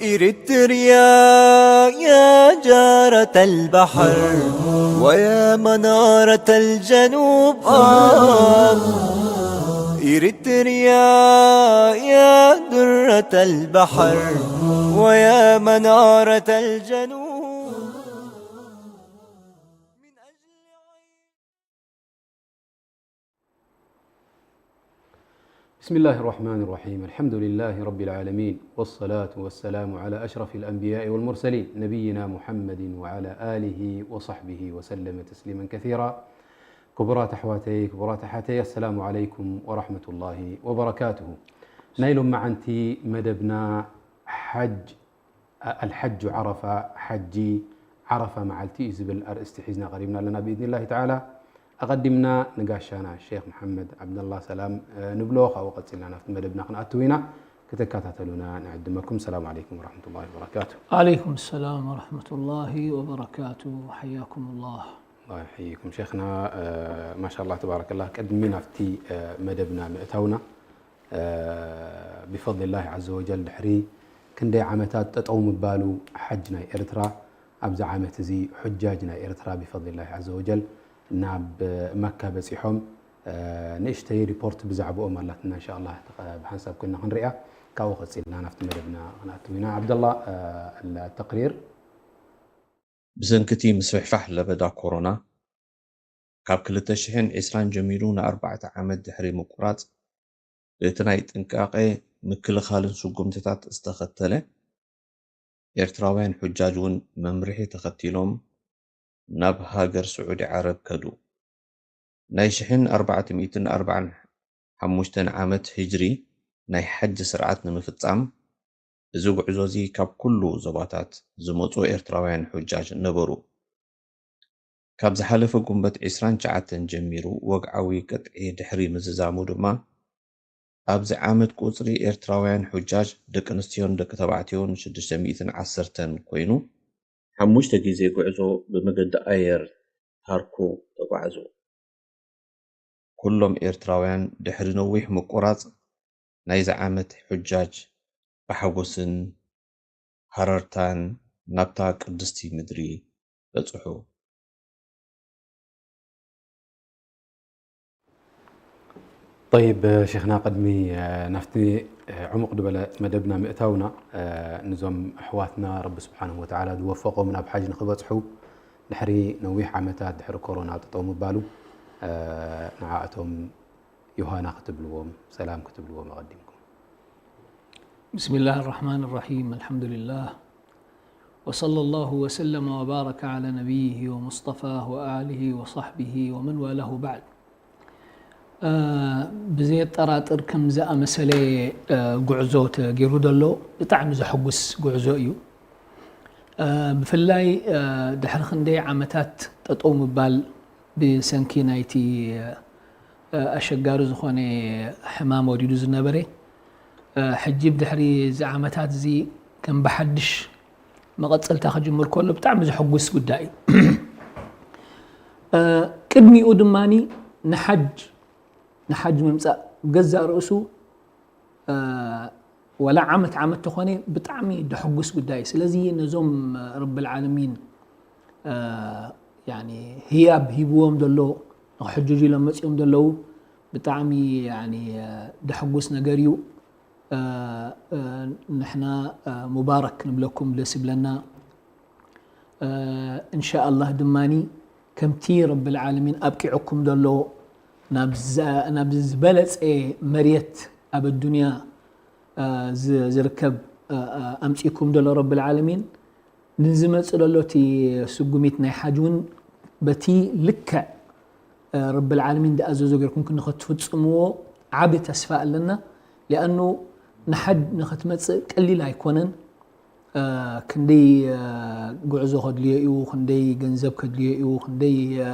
إريتريا يا جارة البحر ويا منارة الجنوب، آه. إريتريا يا درة البحر ويا منارة الجنوب. بسم الله الرحمن الرحيم. الحمد لله رب العالمين، والصلاة والسلام على أشرف الأنبياء والمرسلين، نبينا محمد وعلى آله وصحبه وسلم تسليما كثيرا. ክቡራት ኣሕዋተይ፣ ክቡራት ኣሓተይ፣ ኣሰላሙ ዓለይኩም ወራሕመቱላሂ ወበረካቱሁ። ናይ ሎማዓንቲ መደብና ሓጅ ኣልሐጁ ዓረፋ፣ ሓጂ ዓረፋ መዓልቲ እዩ ዝብል ኣርእስቲ ሒዝና ቀሪብና ኣለና ብኢዝኒላሂ ተዓላ። ኣቐዲምና ንጋሻና ሼኽ መሓመድ ዓብደላ ሰላም፣ እ፣ ንብሎ፣ ካብኡ ቀጺልና ናብቲ መደብና ክንኣትው ኢና። ክትከታተሉና ንዕድመኩም። ሰላም ዓለይኩም ወራሕመቱላሂ ወበረካቱ። عليكم السلام ورحمة الله وبركاته. حياكم الله. الله يحييكم ሸይኽና። እ፣ ማሻላ ተባረከላ። ቅድሚ ናብቲ፣ እ፣ መደብና ምእታውና፣ እ፣ ብፈድሊላሂ ዐዘ ወጀል ድሕሪ ክንደይ ዓመታት ጠጠው ምባሉ ሓጅ ናይ ኤርትራ፣ ኣብዚ ዓመት እዚ ሑጃጅ ናይ ኤርትራ ብፈድሊላሂ ዐዘ ወጀል ናብ መካ በጺሖም፣ እ፣ ንእሽተይ ሪፖርት ብዛዕባኦም ኣላትና። እንሻኣላህ ተኸ-፣ ብሓንሳብ ኮይና ክንሪኣ፣ ካብኡ ቀጺልና ናብቲ መደብና ክንኣትው ኢና። ዓብደላ፣ እ፣ ተቅሪር። ብሰንኪ እቲ ምስፍሕፋሕ ለበዳ ኮሮና፣ ካብ ክልተ ሽሕን ዕስራን ጀሚሩ ንኣርባዕተ ዓመት ድሕሪ ምቁራጽ፣ እቲ ናይ ጥንቃቐ ምክልኻልን ስጉምትታት ዝተኸተለ፣ ኤርትራውያን ሑጃጅ እውን መምርሒ ተኸቲሎም ናብ ሃገር ስዑዲ ዓረብ ከዱ። ናይ ሽሕን ኣርባዕተ ሚእትን ኣርባዓን ሓሙሽተን ዓመት ሂጅሪ ናይ ሓጅ ስርዓት ንምፍጻም፣ እዚ ጉዕዞ እዚ ካብ ኩሉ ዞባታት ዝመጹ ኤርትራውያን ሑጃጅ ነበሩ። ካብ ዝሓለፈ ጉንበት ዕስራን ትሽዓተን ጀሚሩ ወግዓዊ ቅጥዒ ድሕሪ ምዝዛሙ ድማ፣ ኣብዚ ዓመት ቁጽሪ ኤርትራውያን ሑጃጅ ደቂ ኣንስትዮን ደቂ ተባዕትዮን ሽዱሽተ ሚእትን ዓሰርተን ኮይኑ፣ ሓሙሽተ ግዜ ጉዕዞ ብመገዲ ኣየር ታርኩ ተጓዕዙ። ኩሎም ኤርትራውያን ድሕሪ ነዊሕ ምቁራጽ ናይዚ ዓመት ሑጃጅ ብሓጎስን ሃረርታን ናብታ ቅድስቲ ምድሪ በጽሑ። ጠይብ ሼኽና፣ ቅድሚ፣ እ፣ ናብቲ፣ እ፣ ዕሙቕ ዝበለ መደብና ምእታውና፣ እ፣ ንዞም ኣሕዋትና ረቢ ስብሓንሁ ወተዓላ ዝወፈቖም ናብ ሓጅ ንኽበጽሑ ድሕሪ ነዊሕ ዓመታት ድሕሪ ኮሮና ጠጠው ምባሉ፣ እ፣ ንዓኣቶም ዮሃና ክትብልዎም፣ ሰላም ክትብልዎም ኣቐዲምኩም። بسم الله الرحمن الرحيم. الحمد لله. وصلى الله وسلم وبارك على نبيه ومصطفاه وآله وصحبه ومن والاه بعد. እ፣ ብዘየጠራጥር ከም ዝኣመሰለ፣ እ፣ ጉዕዞ ተገይሩ ዘሎ ብጣዕሚ ዘሐጉስ ጉዕዞ እዩ። እ፣ ብፍላይ፣ እ፣ ድሕሪ ክንደይ ዓመታት ጠጠው ምባል ብሰንኪ ናይቲ፣ እ፣ ኣሸጋሪ ዝኾነ ሕማም ወሪዱ ዝነበረ፣ እ፣ ሕጂ ብድሕሪ እዚ ዓመታት እዚ ከም ብሓድሽ መቐጸልታ ክጅምር ከሎ ብጣዕሚ ዘሐጉስ ጉዳይ እዩ። እ፣ ቅድሚኡ ድማኒ ንሓጅ፣ ንሓጅ ምምጻእ ገዛእ ርእሱ፣ እ፣ ወላ ዓመት ዓመት ተኾነ ብጣዕሚ ደሐጉስ ጉዳይ እዩ። ስለዚ ነዞም ረብል ዓለሚን፣ እ፣ ያኒ ህያብ ሂብዎም ዘሎ ንኽሕጅጁ ኢሎም መጺኦም ዘለዉ ብጣዕሚ ያኒ፣ እ፣ ደሐጉስ ነገር እዩ። እ፣ እ፣ ንሕና፣ እ፣ ሙባረክ ንብለኩም ደስ ይብለና። እ፣ እንሻኣላህ ድማኒ ከምቲ ረብል ዓለሚን ኣብቂዑኩም ዘሎ ናብ ዘ-፣ ናብ ዝበለጸ መሬት ኣብ ኣዱንያ፣ እ፣ ዝ-፣ ዝርከብ፣ እ፣ እ፣ ኣምጺእኩም ዘሎ ረብል ዓለሚን ንዝመጽእ ዘሎ እቲ ስጉሚት ናይ ሓጅ እውን በቲ ልክዕ፣ እ፣ ረብል ዓለሚን ዝኣዘዞ ጌርኩም ንኽትፍጽምዎ ዓቢ ተስፋ ኣለና። ሊኣኑ ንሓጅ ንኽትመጽእ ቀሊል ኣይኮነን። እ፣ ክንደይ፣ እ፣ ጉዕዞ ከድልዮ እዩ፣ ክንደይ ገንዘብ ከድልዮ እዩ፣ ክንደይ፣ እ፣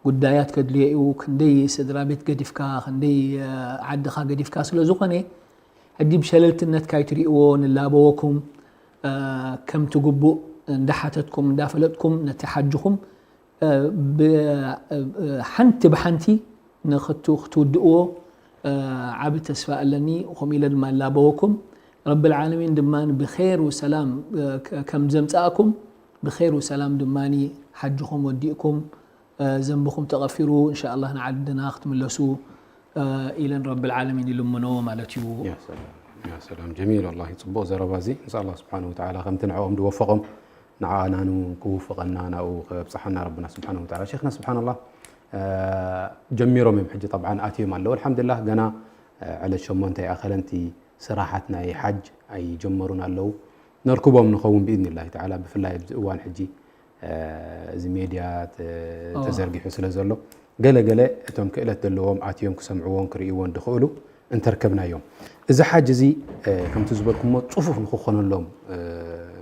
ጉዳያት ከድልዮ እዩ፣ ክንደይ ስድራ ቤት ገዲፍካ፣ ክንደይ፣ እ፣ ዓድኻ ገዲፍካ ስለ ዝኾነ፣ ሕጂ ብሸለልትነት ካይትሪእዎ ንላበወኩም፣ እ፣ ከምቲ ግቡእ እንዳሓተትኩም እንዳፈለጥኩም ነቲ ሓጅኹም፣ እ፣ ብ-፣ እ፣ ሓንቲ ብሓንቲ ንኽት-፣ ክትውድእዎ፣ እ፣ ዓቢ ተስፋ ኣለኒ። ከምኡ ኢለ ድማ ላበወኩም። ረብል ዓለሚን ድማ ብኸይር ወሰላም፣ እ፣ ከ-፣ ከም ዘምጻእኩም፣ ብኸይር ወሰላም ድማ ሓጅኹም ወዲእኩም፣ እ፣ ዘንብኹም ተቐፊሩ፣ እንሻኣላህ ንዓድና ክትምለሱ፣ እ፣ ኢለን ረብል ዓለሚን ይልምኖ ማለት እዩ። ያ ሰላም፣ ያ ሰላም። ጀሚል፣ ወላሂ ጽቡቕ ዘረባ እዚ። ንስኣል ኣላህ ስብሓነሁ ወተዓላ ከምቲ ንዕኦም ዝወፈቖም ንዓናኑ ክውፍቐና፣ ናብኡ ከብጽሓና ረብና ስብሓነሁ ወተዓላ። ሸይኽና፣ ስብሓንላህ፣ እ፣ ጀሚሮም እዮም ሕጂ፣ ጠብዓን ኣትዮም ኣለዉ። ኣልሓምዱሊላህ፣ ገና፣ እ፣ ዕለት ሸሞንተ ይኣኸለን እቲ ስራሓት ናይ ሓጅ ኣይጀመሩን ኣለዉ። ነርክቦም ንኸውን ብኢዝኒላሂ ተዓላ፣ ብፍላይ ኣብዚ እዋን ሕጂ፣ እ፣ እዚ ሜድያ ተ-፣ ኦ። ተዘርጊሑ ስለ ዘሎ፣ ገለ ገለ እቶም ክእለት ዘለዎም ኣትዮም ክሰምዕዎን ክርእይዎን ዝኽእሉ እንተርከብናዮም። እዚ ሓጅ እዚ፣ እ፣ ከምቲ ዝበልኩሞ ጽፉፍ ንክኾነሎም፣ እ፣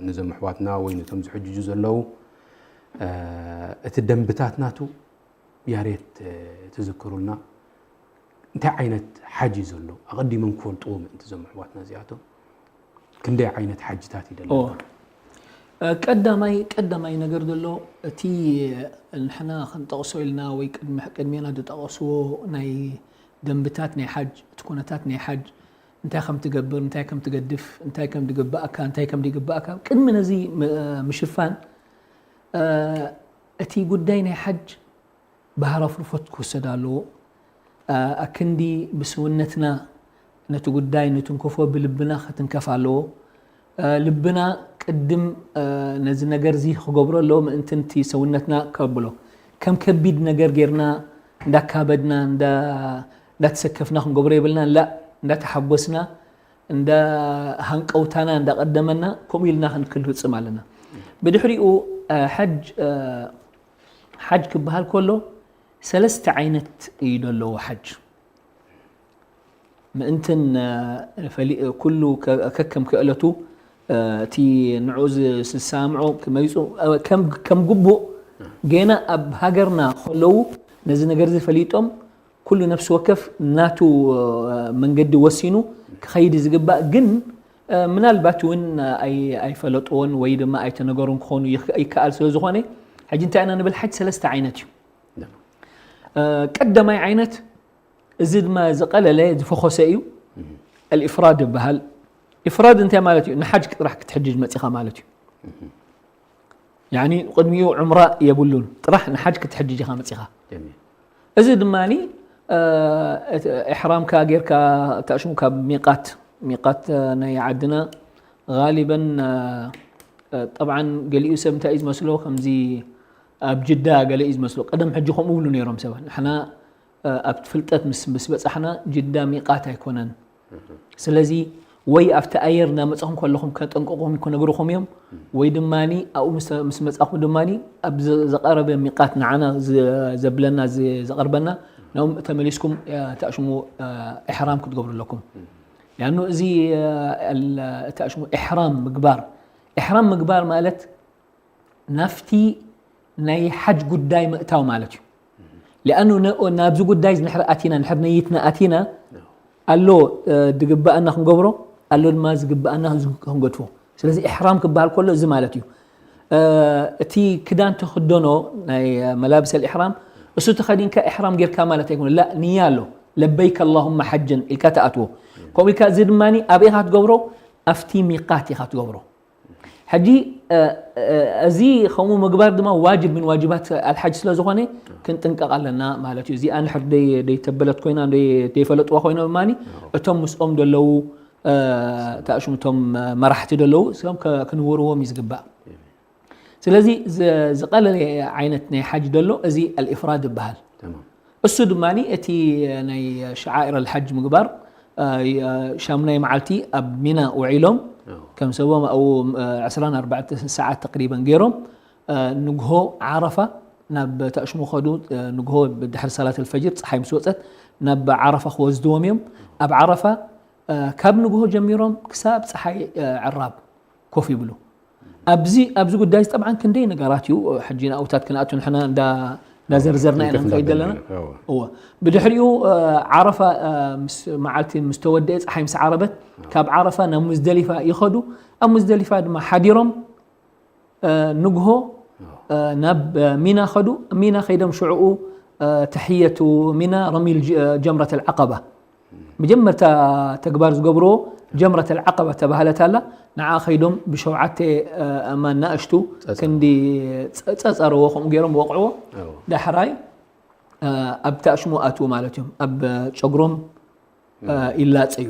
ነዞም ኣሕዋትና ወይ ነቶም ዝሕጅጁ ዘለዉ፣ እ፣ እቲ ደንብታት ናቱ ያሬት፣ እ፣ ትዝክሩልና። እንታይ ዓይነት ሓጅ እዩ ዘሎ? ኣቐዲሞም ክፈልጥዎ ምእንቲ እዞም ኣሕዋትና እዚኣቶም። ክንደይ ዓይነት ሓጅታት እዩ ኦ። ዘለና? እ፣ ቀዳማይ፣ ቀዳማይ ነገር ዘሎ፣ እቲ ንሕና ክንጠቕሶ ኢልና ወይ ቅድሚ-፣ ቅድሜና ዝጠቐስዎ ናይ ደንብታት ናይ ሓጅ፣ እቲ ኩነታት ናይ ሓጅ፣ እንታይ ከም ትገብር፣ እንታይ ከም ትገድፍ፣ እንታይ ከም ዝግባእካ፣ እንታይ ከም ዘይግባእካ፣ ቅድሚ ነዚ ም-፣ ምሽፋን፣ እ፣ እቲ ጉዳይ ናይ ሓጅ ባህር ኣፍርፎት ክውሰድ ኣለዎ። እ፣ ኣክንዲ ብስውነትና ነቲ ጉዳይ ንትንከፎ፣ ብልብና ክትንከፍ ኣለዎ። እ፣ ልብና ቅድም፣ እ፣ ነዚ ነገር እዚ ክገብሮ ኣለዎ፣ ምእንቲ እቲ ሰውነትና ከብሎ። ከም ከቢድ ነገር ጌርና እንዳካበድና፣ እንዳ-፣ እንዳተሰከፍና ክንገብሮ የብልናን። ላእ፣ እንዳተሓጎስና፣ እንዳ ሃንቀውታና እንዳቐደመና፣ ከምኡ ኢልና ክንክል ፍጽም ኣለና። ብድሕሪኡ፣ እ፣ ሓጅ፣ እ፣ ሓጅ ክበሃል ከሎ ሰለስተ ዓይነት እዩ ዘለዎ ሓጅ። ምእንትን፣ እ፣ ፈሊ-፣ ኩሉ ከ-፣ ከከም ክእለቱ፣ እ፣ እቲ ንዑ ዝ-፣ ዝሰማምዖ መሪጹ፣ እ፣ ከም፣ ከም ግቡእ ገና ኣብ ሃገርና ከለዉ ነዚ ነገር እዚ ፈሊጦም ኩሉ ነፍሲ ወከፍ ናቱ፣ እ፣ መንገዲ ወሲኑ ክኸይድ ዝግባእ፣ ግን፣ እ፣ ምናልባት እውን ኣይ-፣ ኣይፈለጥዎን ወይ ድማ ኣይተነገሩን ክኾኑ ይክ-፣ ይከኣል ስለ ዝኾነ፣ ሕጂ እንታይ ኢና ንብል? ሓጅ ሰለስተ ዓይነት እዩ። እ፣ ቀዳማይ ዓይነት፣ እዚ ድማ ዝቐለለ ዝፈኾሰ እዩ። ኣልኢፍራድ ይበሃል። ኢፍራድ እንታይ ማለት እዩ? ንሓጅ ጥራሕ ክትሕጅጅ መጺኻ ማለት እዩ። ያኒ ቅድሚኡ ዑምራ የብሉን፣ ጥራሕ ንሓጅ ክትሕጅጅ ኢኻ መጺኻ። ጀሚል። እዚ ድማኒ፣ እ፣ እቲ ኢሕራምካ ጌርካ፣ ተኣሽሙ ካብ ሚቃት፣ ሚቃት፣ እ፣ ናይ ዓድና ጋሊበን፣ እ፣ እ፣ ጠብዓን ገሊኡ ሰብ እንታይ እዩ ዝመስሎ፣ ከምዚ ኣብ ጅዳ ገለ እዩ ዝመስሎ። ቀደም ሕጂ ከምኡ ብሉ ነይሮም ሰባት። ንሕና፣ እ፣ ኣብ ፍልጠት ምስ፣ ምስ በጻሕና ጅዳ ሚቃት ኣይኮነን። ስለዚ ወይ ኣብቲ ኣየር እናመጻኹም ከለኹም ከጠንቅቑኹም ክነግሩኹም እዮም፣ ወይ ድማኒ ኣብኡ ምስ፣ ምስ መጻኹም ድማኒ ኣብ ዘ-፣ ዘቐረበ ሚቃት ንዓና ዘ-፣ ዘብለና ዘ-፣ ዘቐርበና ናብኡ ተመሊስኩም፣ እ፣ ተኣሽሙ፣ እ፣ ኢሕራም ክትገብሩ ኣለኩም። ያኑ እዚ፣ እ፣ እል-፣ ተኣሽሙ ኢሕራም ምግባር፣ ኢሕራም ምግባር ማለት ናብቲ ናይ ሓጅ ጉዳይ ምእታው ማለት እዩ። ሊኣኑ ነ-፣ ናብዚ ጉዳይ እዚ ንሕር ኣቲና፣ ንሕር ነይትና ኣቲና፣ ኣሎ፣ እ፣ ዝግባኣና ክንገብሮ፣ ኣሎ ድማ ዝግባኣና ዝ-፣ ክንገድፎ። ስለዚ ኢሕራም ክበሃል ከሎ እዚ ማለት እዩ። እ፣ እቲ ክዳን ትኽደኖ ናይ መላብሰል ኢሕራም፣ እሱ ተኸዲንካ ኢሕራም ጌርካ ማለት ኣይኮነ። ላ፣ ንያ ኣሎ። ለበይከ ኣላሁመ ሓጀን ኢልካ ትኣትዎ። ከምኡ ኢልካ እዚ ድማኒ ኣበይ ኢኻ ትገብሮ? ኣብቲ ሚቃት ኢኻ ትገብሮ። ሕጂ፣ እ፣ እ፣ እዚ ከምኡ ምግባር ድማ ዋጅብ ምን ዋጅባት ኣልሓጅ ስለ ዝኾነ ክንጥንቀቕ ኣለና ማለት እዩ። እዚኣ እንድሕር ደይ-፣ ደይተበለት ኮይና፣ ደይ-፣ ደይፈለጥዋ ኮይኖም ድማኒ እቶም ምስኦም ዘለዉ፣ እ፣ ተኣሽሙ እቶም መራሕቲ ዘለዉ፣ እሶም ከ-፣ ክንውርዎም እዩ ዝግባእ። ስለዚ ዝ-፣ ዝቐለለ ዓይነት ናይ ሓጅ ዘሎ እዚ ኣልኢፍራድ ይበሃል። ተማም። እሱ ድማ እቲ ናይ ሸዓኢር ኣልሓጅ ምግባር፣ እ፣ ሻሙናይ መዓልቲ ኣብ ሚና ውዒሎም፣ ኣዎ። ከም ሰቦም ኣብኡ፣ እ፣ ዕስራን ኣርባዕተን ሰዓት ተቅሪበን ገይሮም፣ እ፣ ንግሆ ዓረፋ ናብ ተእሽሙ ከዱ፣ እ፣ ንግሆ ድሕሪ ሰላት ኣልፈጅር ፀሓይ ምስ ወፀት ናብ ዓረፋ ክወስድዎም እዮም። ኣብ ዓረፋ፣ እ፣ ካብ ንግሆ ጀሚሮም ክሳብ ፀሓይ፣ እ፣ ዕራብ ኮፍ ይብሉ። ኣብዚ፣ ኣብዚ ጉዳይ እዚ ጠብዓን ክንደይ ነገራት እዩ። ሕጂ ንኣውታት ክንኣቱ ንሕና እንዳ፣ እንዳዘርዘርና ኢና ክንክፍ ንኸይድ ዘለና። እንዳበልና፣ እወ። እወ። ብድሕሪኡ፣ እ፣ ዓረፋ፣ እ፣ ምስ፣ መዓልቲ ምስ ተወደአ፣ ፀሓይ ምስ ዓረበት፣ ካብ ዓረፋ ናብ ሙዝደሊፋ ይኸዱ። ኣብ ሙዝደሊፋ ድማ ሓዲሮም፣ እ፣ ንግሆ፣ እ፣ ናብ፣ እ፣ ሚና ኸዱ። ሚና ኸይዶም ሽዕኡ፣ እ፣ ተሕየቱ ሚና፣ ረሚል ጀ-፣ ጀምረት ኣልዓቀባ። መጀመርታ ተግባር ዝገብርዎ ጀምረት ኣልዓቀባ ተባህለት ኣላ። ንዓ ከይዶም ብሸውዓተ ኣእማን ናእሽቱ ክንዲ ጸጸርዎ፣ ከምኡ ገይሮም ወቕዕዎ። ዳሕራይ ኣብ ታእሽሙ ኣትዉ ማለት እዮም። ኣብ ጨጉሮም ይላጸዩ።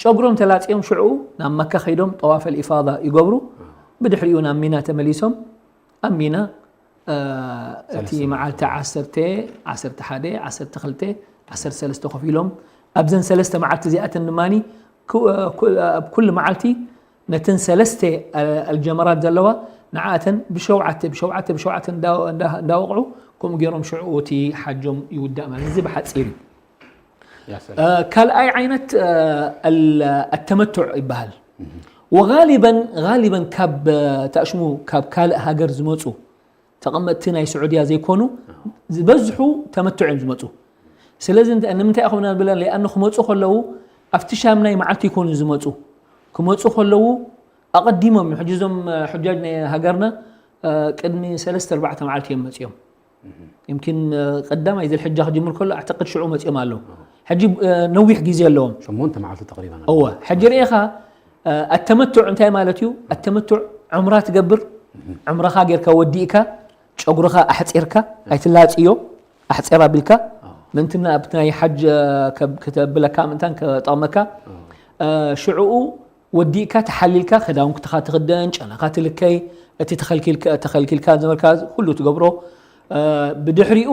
ጨጉሮም ተላጽዮም ሽዑ ናብ መካ ከይዶም ጠዋፍ ኣልኢፋዳ ይገብሩ። ብድሕሪኡ ናብ ሚና ተመሊሶም ኣብ ሚና እቲ መዓልቲ ዓሰርተ፣ ዓሰርተ ሓደ፣ ዓሰርተ ክልተ፣ ዓሰርተ ሰለስተ ኮፍ ኢሎም ኣብዘን ሰለስተ መዓልቲ እዚኣተን ድማ ኣብ ኩሉ መዓልቲ ነተን ሰለስተ ኣልጀመራት ዘለዋ ንዓተን ብሸውዓተ ብሸውዓተ ብሸውዓተ እንዳወቕዑ ከምኡ ገይሮም ሽዑ እቲ ሓጆም ይውዳእ ማለት እዚ ብሓፂር እዩ። ካልኣይ ዓይነት ኣተመቱዕ ይበሃል። ወጋሊበን ጋሊበን ካብ ታእሽሙ ካብ ካልእ ሃገር ዝመፁ ተቐመጥቲ ናይ ስዑድያ ዘይኮኑ ዝበዝሑ ተመቱዕ እዮም ዝመፁ። ስለዚ ንምንታይ ኣኾና ብለን ለኣኑ ክመፁ ከለዉ ኣብቲ ሻምናይ መዓልቲ ይኮኑ ዝመፁ። ክመፁ ከለዉ ኣቐዲሞም እዮም። ሕጂ እዞም ሕጃጅ ናይ ሃገርና ቅድሚ ሰለስተ ኣርባዕተ መዓልቲ እዮም መፅኦም። يمكن ቀዳማይ ዝልሕጃ ክጅምር ከሎ ኣዕተቅድ ሽዑ መፅኦም ኣለዉ። ሕጂ ነዊሕ ግዜ ኣለዎም። ሸሞንተ መዓልቲ ተቕሪበን ኣለዎ። እወ፣ ሕጂ ርኢኻ ኣተመቱዕ እንታይ ማለት እዩ? ኣተመቱዕ ዑምራ ትገብር፣ ዑምራኻ ጌርካ ወዲእካ ጨጉርኻ ኣሕፂርካ ኣይትላፅዮ፣ ኣሕፂር ኣቢልካ ምእንቲ ኣብቲ ናይ ሓጅ ከተብለካ ምእንታን ከጠቕመካ ሽዕኡ ወዲእካ ተሓሊልካ ክዳውንትኻ ትኽደን፣ ጨናኻ ትልከይ፣ እቲ ተኸልኪልካ ዝነበርካ ኩሉ ትገብሮ። ብድሕሪኡ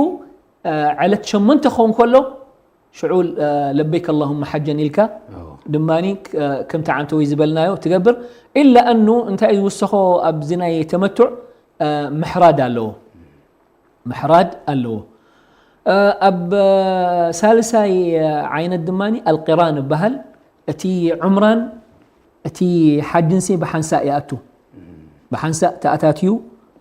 ዕለት ሸሞንተ ክኸውን ከሎ ሽዑ ለበይክ ኣላሁመ ሓጀን ኢልካ ድማ ከምቲ ዓንተወይ ዝበልናዮ ትገብር። ኢላ ኣኑ እንታይ ዝውሰኾ ኣብዚ ናይ ተመቱዕ ምሕራድ ኣለዎ። ምሕራድ ኣለዎ። ኣብ ሳልሳይ ዓይነት ድማ ኣልቂራን ይበሃል። እቲ ዑምራን እቲ ሓጅንሲ ብሓንሳእ ይኣቱ። ብሓንሳእ ተኣታትዩ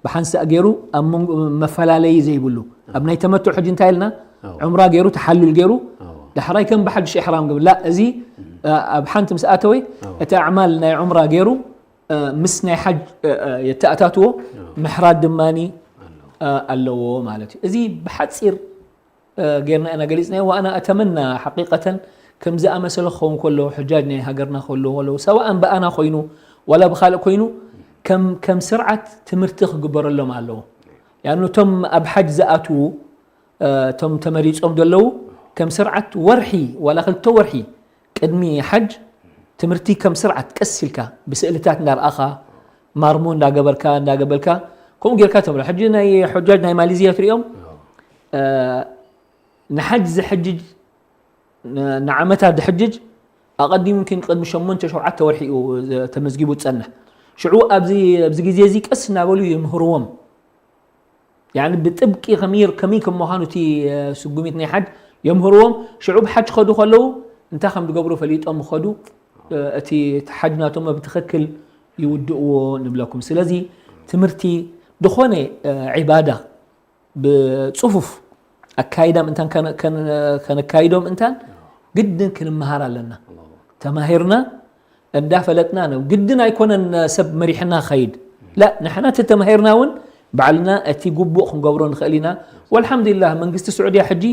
ብሓንሳእ ገይሩ ኣብ መንጎ መፈላለዪ ዘይብሉ ኣብ ናይ ተመቱዕ ሕጂ እንታይ ኢልና ዑምራ ገይሩ ተሓሉል ገይሩ ዳሕራይ ከም ብሓድሽ ኢሕራም ግብል ላ እዚ ኣብ ሓንቲ ምስ ኣተወ እቲ ኣዕማል ናይ ዑምራ ገይሩ ምስ ናይ ሓጅ የተኣታትዎ ምሕራድ ድማ ኣለዎ ማለት እዩ። እዚ ብሓፂር ጌርና ኢና ገሊፅናዮ። ዋኣና ኣተመና ሓቂቀተን ከም ዝኣመሰለ ክኸውን ከሎ ሕጃጅ ናይ ሃገርና ክህልዎ ከለዉ ሰዋእን ብኣና ኮይኑ ዋላ ብካልእ ኮይኑ ከም ስርዓት ትምህርቲ ክግበረሎም ኣለዎ። ያኑ እቶም ኣብ ሓጅ ዝኣትዉ እቶም ተመሪፆም ዘለዉ ከም ስርዓት ወርሒ ዋላ ክልተ ወርሒ ቅድሚ ሓጅ ትምህርቲ ከም ስርዓት ቀስ ኢልካ ብስእልታት እንዳርኣኻ ማርሞ እንዳገበርካ እንዳገበልካ ከምኡ ጌርካ ተምሮ። ሕጂ ናይ ሑጃጅ ናይ ማሊዝያ ትሪኦም ንሓጅ ዝሕጅጅ ንዓመታት ዝሕጅጅ ኣቐዲሙ ን ቅድሚ ሸሞንተ ሸውዓተ ወርሒ እዩ ተመዝጊቡ ዝፀንሕ። ሽዑ ኣብዚ ግዜ እዚ ቀስ እናበሉ ይምህርዎም። ያኒ ብጥብቂ ከመይ ከም ምዃኑ እቲ ስጉሚት ናይ ሓጅ የምህርዎም። ሽዑ ብሓጅ ክኸዱ ከለዉ እንታይ ከም ዝገብሩ ፈሊጦም ክኸዱ እቲ ሓጅ ናቶም ብትኽክል ይውድእዎ ንብለኩም። ስለዚ ትምህርቲ ዝኾነ ዒባዳ ብፅፉፍ ኣካይዳ ምእንታን ከነካይዶ ምእንታን ግድን ክንመሃር ኣለና። ተማሂርና እንዳፈለጥና ነው። ግድን ኣይኮነን ሰብ መሪሕና ክኸይድ ላ ንሕና ተተማሂርና እውን ባዕልና እቲ ግቡእ ክንገብሮ ንኽእል ኢና። ወልሓምዱሊላህ መንግስቲ ስዑድያ ሕጂ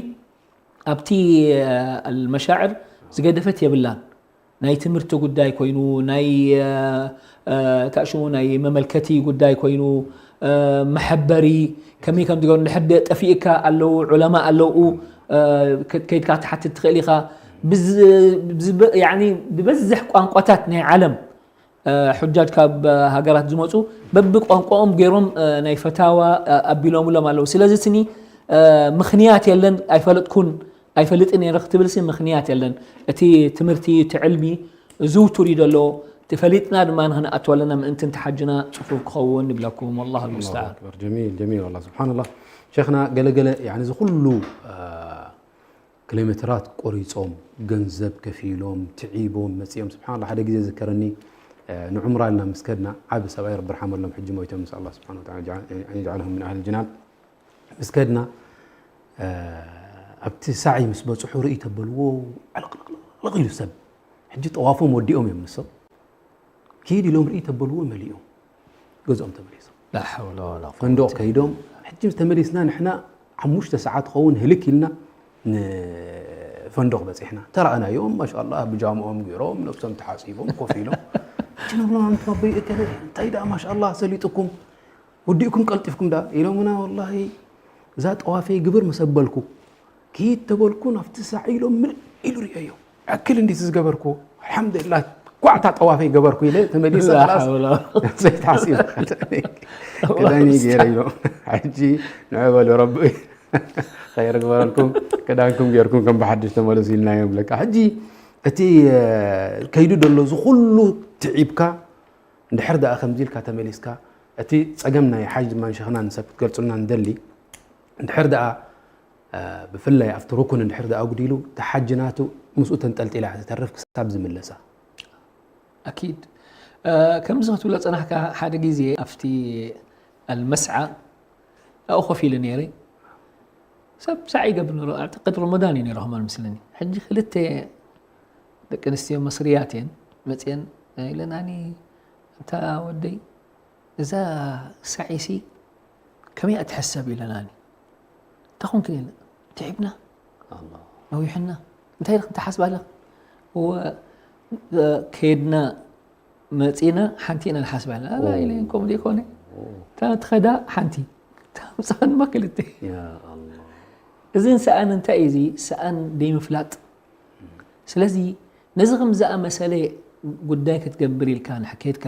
ኣብቲ ኣልመሻዕር ዝገደፈት የብላን። ናይ ትምህርቲ ጉዳይ ኮይኑ ናይ ታእሽሙ ናይ መመልከቲ ጉዳይ ኮይኑ መሐበሪ ከመይ ከም ዝገሩ ንሕደ ጠፊእካ ኣለዉ ዑለማ ኣለዉ ከይድካ ትሓትት ትኽእል ኢኻ። ብብዝሕ ቋንቋታት ናይ ዓለም ሑጃጅ ካብ ሃገራት ዝመፁ በቢ ቋንቋኦም ገይሮም ናይ ፈታዋ ኣቢሎምሎም ኣለዉ። ስለዚ ስኒ ምኽንያት የለን ኣይፈለጥኩን ኣይፈልጥን እየ ክትብል ሲ ምኽንያት የለን። እቲ ትምህርቲ እቲ ዕልሚ ዝውቱር እዩ ዘሎ። ተፈሊጥና ድማ ንክንኣቱ ኣለና ምእንቲ እንተሓጅና ፅፉፍ ክኸውን ንብለኩም። ወላሁ ልሙስተዓን። ጀሚል ጀሚል። ወላ ስብሓንላ ሸይኽና ገለገለ እዚ ኩሉ ኪሎሜትራት ቆሪፆም ገንዘብ ከፊሎም ትዒቦም መፂኦም። ስብሓንላ ሓደ ግዜ ዝከረኒ ንዑምራ ኢልና ምስ ከድና ዓቢ ሰብኣይ ረቢ ርሓመሎም ሕጂ ሞይቶም ንስ ኣላ ስብሓን ወተዓላ ኣን የጅዓለሁም ምን ኣህል ጅናን ምስ ከድና ኣብቲ ሳዒ ምስ በፅሑ ርኢ ተበልዎ ዕልቕልቕልቕ ኢሉ ሰብ ሕጂ ጠዋፎም ወዲኦም እዮም ንሶም ኪድ ኢሎም ርኢ ተበልዎ መሊኦም ገዝኦም ተመሊሶም። ፈንዶቕ ከይዶም ሕጂ ተመሊስና ንሕና ሓሙሽተ ሰዓት ኸውን ህልክ ኢልና ፈንዶቕ በጺሕና። ተራእናዮም፣ ማሻኣላህ፣ ብጃምኦም ገይሮም፣ ነብሶም ተሓጺቦም፣ ኮፍ ኢሎም። ሕጂ ንብሎም፣ "ኣንቱም ኣቦይ እከለ፣ እንታይ ደኣ ማሻኣላህ ሰሊጥኩም? ወዲእኩም ቀልጢፍኩም ደኣ?" ኢሎምና፣ "ወላሂ፣ እዛ ጠዋፈይ ግብር ምስ ኣበልኩ፣ ኪድ ተበልኩ፣ ናብቲ ሳዒ ኢሎም ምልእ ኢሉ ርእየዮ። ኣክል እንዲት ዝገበርኩ፣ ኣልሓምዱሊላህ፣ ኳዕታ ጠዋፈይ ገበርኩ" ኢለ ተመሊሰ፣ ላ ኸላስ ሓውላ። ዘይተሓሲቡ ክዳነይ ገይረ ኢሎም። ሕጂ ንዑ በሉ፣ ረቢ ኸይር ግበረልኩም፣ ክዳንኩም ጌርኩም ከም ብሓድሽ ተመለሱ ኢልና እዮም ብለካ። ሕጂ እቲ፣ እ፣ ከይዱ ዘሎ እዚ ኩሉ ትዒብካ፣ እንድሕር ደኣ ከምዚ ኢልካ ተመሊስካ፣ እቲ ጸገም ናይ ሓጅ ድማ ንሸኽና ንሰብ ክትገልጹልና ንደሊ፣ እንድሕር ደኣ፣ እ፣ ብፍላይ ኣብቲ ሩኩን እንድሕር ደኣ ኣጉዲሉ፣ እቲ ሓጅ ናቱ ምስኡ ተንጠልጢላ እያ ትተርፍ ክሳብ ዝምለሳ። ኣኪድ። እ፣ ከምዚ ክትብሎ ጸናሕካ፣ ሓደ ግዜ ኣብቲ ኣልመስዓ ኣብኡ ኮፍ ኢለ ነይረ። ሰብ ሳዕ ይገብር ነይሩ። ኣዕተቅድ ረመዳን እዩ ነይሩ ከማን ምስለኒ። ሕጂ ክልተ ደቂ ኣንስትዮ መስርያት እየን መፅየን ኢለናኒ፣ "ኣንታ ወደይ፣ እዛ ሳዒሲ ከመይ እያ ትሕሰብ?" ኢለናኒ። "እንታይ ኮንክን?" ኢለ፣ "ትዒብና፣ ኣላ። ነዊሕና፣ እንታይ ኢልክን ትሓስባ ኣለኽን?" "እወ፣ ከየድና መጺና ሓንቲ ኢና ንሓስባ ኣለና." "ኣላ" ኦ። ኢለ፣ "ከምኡ ዘይኮነ፣ ኦ። እታ ትኸዳ ሓንቲ፣ እታ ምሳኻ ድማ ክልተ." ያ ኣላ። እዝን ሰኣን እንታይ እዩ? እዚ ሰኣን ደይምፍላጥ። ስለዚ ነዚ ከም ዝኣመሰለ ጉዳይ ክትገብር ኢልካ ንሕ-፣ ከድካ፣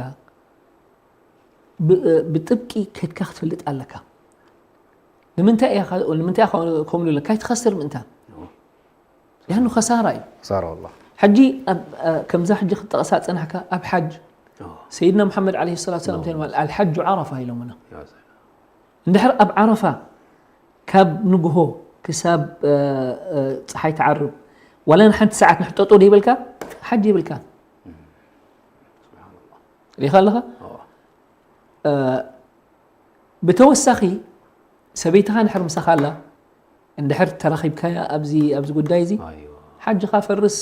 ብ-፣ ብጥብቂ ከድካ ክትፈልጥ ኣለካ። ንምንታይ እያ ኸ-፣ ንምንታይ እያ ኸ-፣ ከምኡ ኢለ፣ ካይትኸስር ምእንታን። ኦ። ያኑ ኸሳራ እዩ። ክሳራ ወላ። ሕጂ ኣብ፣ እ፣ ከምዛ ሕጂ ክትጠቕሳ ጸናሕካ ኣብ ሓጅ፣ ኦ። ሰይድና መሓመድ ዓለይሂ ሰላቱ ሰላም ኦ። እንታይ ኢሎም? "ኣልሓጁ ዓረፋ" ኢሎምና። ያ ሰላም። እንድሕር ኣብ ዓረፋ ካብ ንግሆ ክሳብ፣ እ፣ እ፣ ጸሓይ ትዓርብ ዋላ ንሓንቲ ሰዓት ንሕጠጦ ደይበልካ፣ ሓጅ የብልካን። እም። ሱብሓነላህ። ርኢኻ ኣለኻ? ኦ። እ፣ ብተወሳኺ ሰበይትኻ እንድሕር ምሳኻ ኣላ፣ እንድሕር ተራኺብካያ ኣብዚ፣ ኣብዚ ጉዳይ እዚ፣ ኣይዋ። ሓጅኻ ፈርስ፣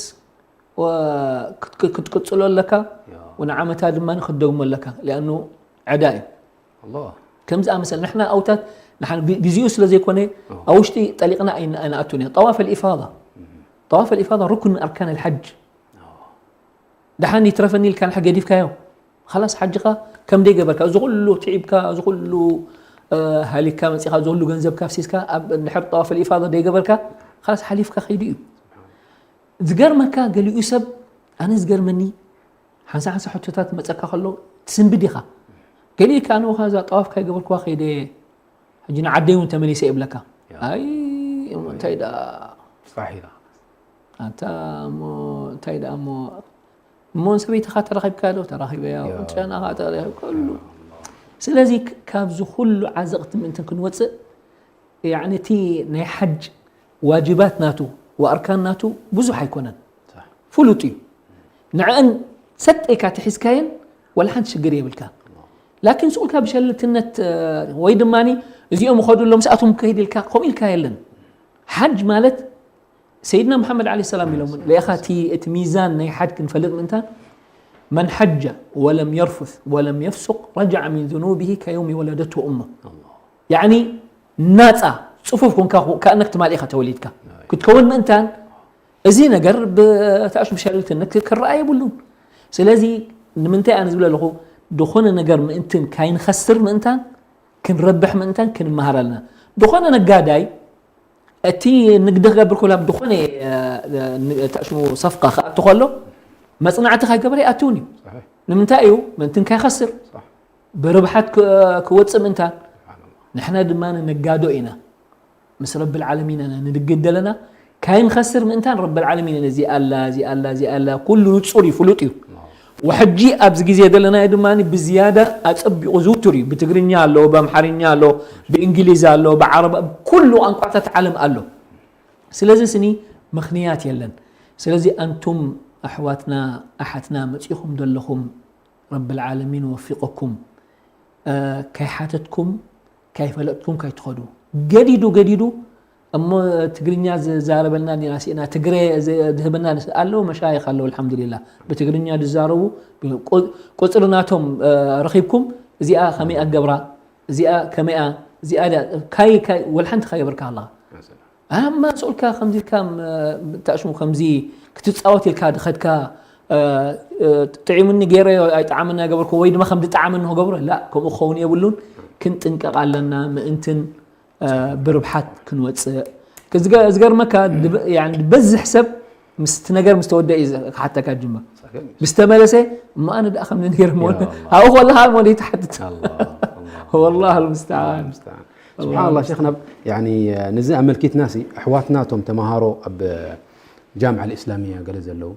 ወ-፣ ክት-፣ ክት-፣ ክትቅጽሎ ኣለካ፣ ያ። ወንዓመታ ድማ ክትደግሞ ኣለካ፣ ሊኣኑ ዕዳ እዩ። ኣላህ። ከምዚ ኣመሰል፣ ንሕና ኣውታት፣ ንሓን ግ-፣ ግዜኡ ስለ ዘይኮነ፣ ኦ። ኣብ ውሽጢ ጠሊቕና ኣይን-፣ ኣይንኣቱን ኢና። ጠዋፍ ኣልኢፋዳ። እም። ጠዋፍ ኣልኢፋዳ ሩክን ኣርካን ኣልሓጅ። ኦ። ደሓን ይትረፈኒ ኢልካ ንሕ ገዲፍካዮ። ኸላስ ሓጅኻ ከም ደይገበርካ፣ እዚ ኩሉ ትዒብካ፣ እዚ ኩሉ፣ እ፣ ሃሊክካ መጺኻ፣ እዚ ኩሉ ገንዘብካ ኣፍሲስካ፣ ኣብ እንድሕር ጠዋፍ ኣልኢፋዳ ደይገበርካ፣ ኸላስ ሓሊፍካ ከይዱ እዩ። ዝገርመካ፣ ገሊኡ ሰብ፣ ኣነ ዝገርመኒ፣ ሓንሳ ሓንሳ ሕቶታት መጸካ ከሎ፣ ትስንብድ ኢኻ። ገሊኡ ከኣ፣ "ኣነ እኳ እዛ ጠዋፍ ካይገበርኩዋ ከይደ፣ ሕጂ ንዓደይ እውን ተመሊሰ" ይብለካ። ያ። ኣይ፣ እሞ እንታይ ደኣ? ፋሕ ኢላ። ኣንታ እሞ እንታይ ደኣ እሞ፣ እሞ ንሰበይትኻ ተራኺብካ ዶ? ተራኺበያ። ያ። ጨናኻ ተራኺብ፣ ኩሉ። ያ። ስለዚ ክ-፣ ካብዚ ኩሉ ዓዘቕቲ ምእንትን ክንወጽእ፣ ያዕኒ እቲ ናይ ሓጅ ዋጅባት ናቱ ወኣርካን ናቱ ብዙሕ ኣይኮነን። ሳሕ። ፍሉጥ እዩ። ንዕአን ሰጥ ኢልካ ተሒዝካየን ዋላ ሓንቲ ሽግር የብልካን። ላኪን ስቕ ኢልካ ብሸለልትነት፣ እ፣ ወይ ድማኒ እዚኦም ይኸዱ ኣለዉ ምስኣቶም ክኸይድ ኢልካ፣ ከምኡ ኢልካ የለን። ሓጅ ማለት ሰይድና መሓመድ ዓለይሂ ሰላም ኢሎም፣ ሪኢኻ እቲ፣ እቲ ሚዛን ናይ ሓጅ ክንፈልጥ ምእንታን፣ "መን ሐጀ ወለም የርፉስ ወለም የፍሱቅ ረጀዐ ሚን ዙኑቢሂ ከየውሚ ወለደትሁ እሙ።" ኣላህ። ያዕኒ ናጻ፣ ጽፉፍ ኮንካ፣ ከ-፣ ከኣነክ ትማሊ ኢኻ ተወሊድካ ክትከውን ምእንታን፣ እዚ ነገር ብ-፣ ተኣሽ ብሸለልትነት ክ-፣ ክረኣ የብሉን። ስለዚ ንምንታይ ኣነ ዝብል ኣለኹ፣ ዝኾነ ነገር ምእንትን ካይንኸስር ምእንታን፣ ክንረብሕ ምእንታን ክንመሃር ኣለና። ዝኾነ ነጋዳይ እቲ ንግዲ ክገብር ከሎ ኣብ ዝኾነ፣ እ፣ እ፣ ን-፣ ተኣሽሙ ሰፍቃ ክኣቱ ከሎ መጽናዕቲ ካይገበረ ኣይኣትውን እዩ። ሳሒሕ። ንምንታይ እዩ? ምእንትን ካይኸስር። ሳሕ። ብርብሓት ክ-፣ ክወጽእ ምእንታን። ስብሓንላህ። ንሕና ድማ ነጋዶ ኢና። ምስ ረብል ዓለሚን ኢና ንድግድ ዘለና። ካይንኸስር ምእንታን ረብል ዓለሚን ኢና። እዚኣ ኣላ፣ እዚኣ ኣላ፣ እዚኣ ኣላ። ኩሉ ንጹር እዩ፣ ፍሉጥ እዩ። ኣላሁ። ወሕጂ ኣብዚ ግዜ ዘለናዮ ድማ ብዝያዳ ኣጸቢቑ ዝውቱር እዩ። ብትግርኛ ኣሎ፣ ብኣምሓርኛ ኣሎ፣ ብእንግሊዝ ኣሎ፣ ብዓረብ፣ ኣብ ኩሉ ቋንቋታት ዓለም ኣሎ። ስለዚ ስኒ ምኽንያት የለን። ስለዚ ኣንቱም ኣሕዋትና፣ ኣሓትና መጺኹም ዘለኹም፣ ረብል ዓለሚን ወፊቐኩም። እ፣ ከይሓተትኩም፣ ከይፈለጥኩም ከይትኸዱ። ገዲዱ፣ ገዲዱ፣ እሞ ትግርኛ ዝዛረበልና ዲና ስኢና፣ ትግረ ዝ-፣ ዝህበና ንስ-፣ ኣለዉ መሻይኽ ኣለዉ፣ ኣልሓምዱሊላህ። ብትግርኛ ዝዛረቡ፣ ቁ-፣ ቁጽሪ ናቶም፣ እ፣ ረኺብኩም፣ እዚኣ ከመይ ኣገብራ፣ እዚኣ ከመይ እያ፣ እዚኣ ድያ፣ ካይ፣ ካይ፣ ወላ ሓንቲ ካይበርካ ኣለኻ። መሰላ። ኣማ ስኡልካ ከምዚ ኢልካ ም-፣ ተኣሽሙ ከምዚ ክትጻወት ኢልካ ድኸድካ፣ እ፣ እ፣ ጥዒሙኒ ገይረዮ ኣይጠዓመኒ ኣይገበርኩ ወይ ድማ ከም ዝጠዓመኒ ክገብሮ፣ ላ፣ ከምኡ ክኸውን የብሉን። ክንጥንቀቕ ኣለና ምእንትን፣ እ፣ ብርብሓት ክንወጽእ። ዝገ-፣ ዝገርመካ ድበ-፣ ያኒ ዝበዝሕ ሰብ ምስቲ ነገር ምስ ተወደአ እዩ ዝ-፣ ክሓተካ ጅመር። ምስ ተመለሰ፣ እሞ ኣነ ደኣ ከምዚ ነይረ እሞ፣ ያ ኣላህ። ኣብኡ ከለኻ እሞ ደይ ትሓትት። ኣላህ፣ ኣላህ። ወላህ ኣልሙስተዓን። ኣልሙስተዓን። ስብሓንላህ ሸይኽና፣ ያኒ ነዚ ኣመልኪትናሲ ኣሕዋትና እቶም ተምሃሮ ኣብ ጃምዓ ኣልእስላሚያ ገለ ዘለዉ፣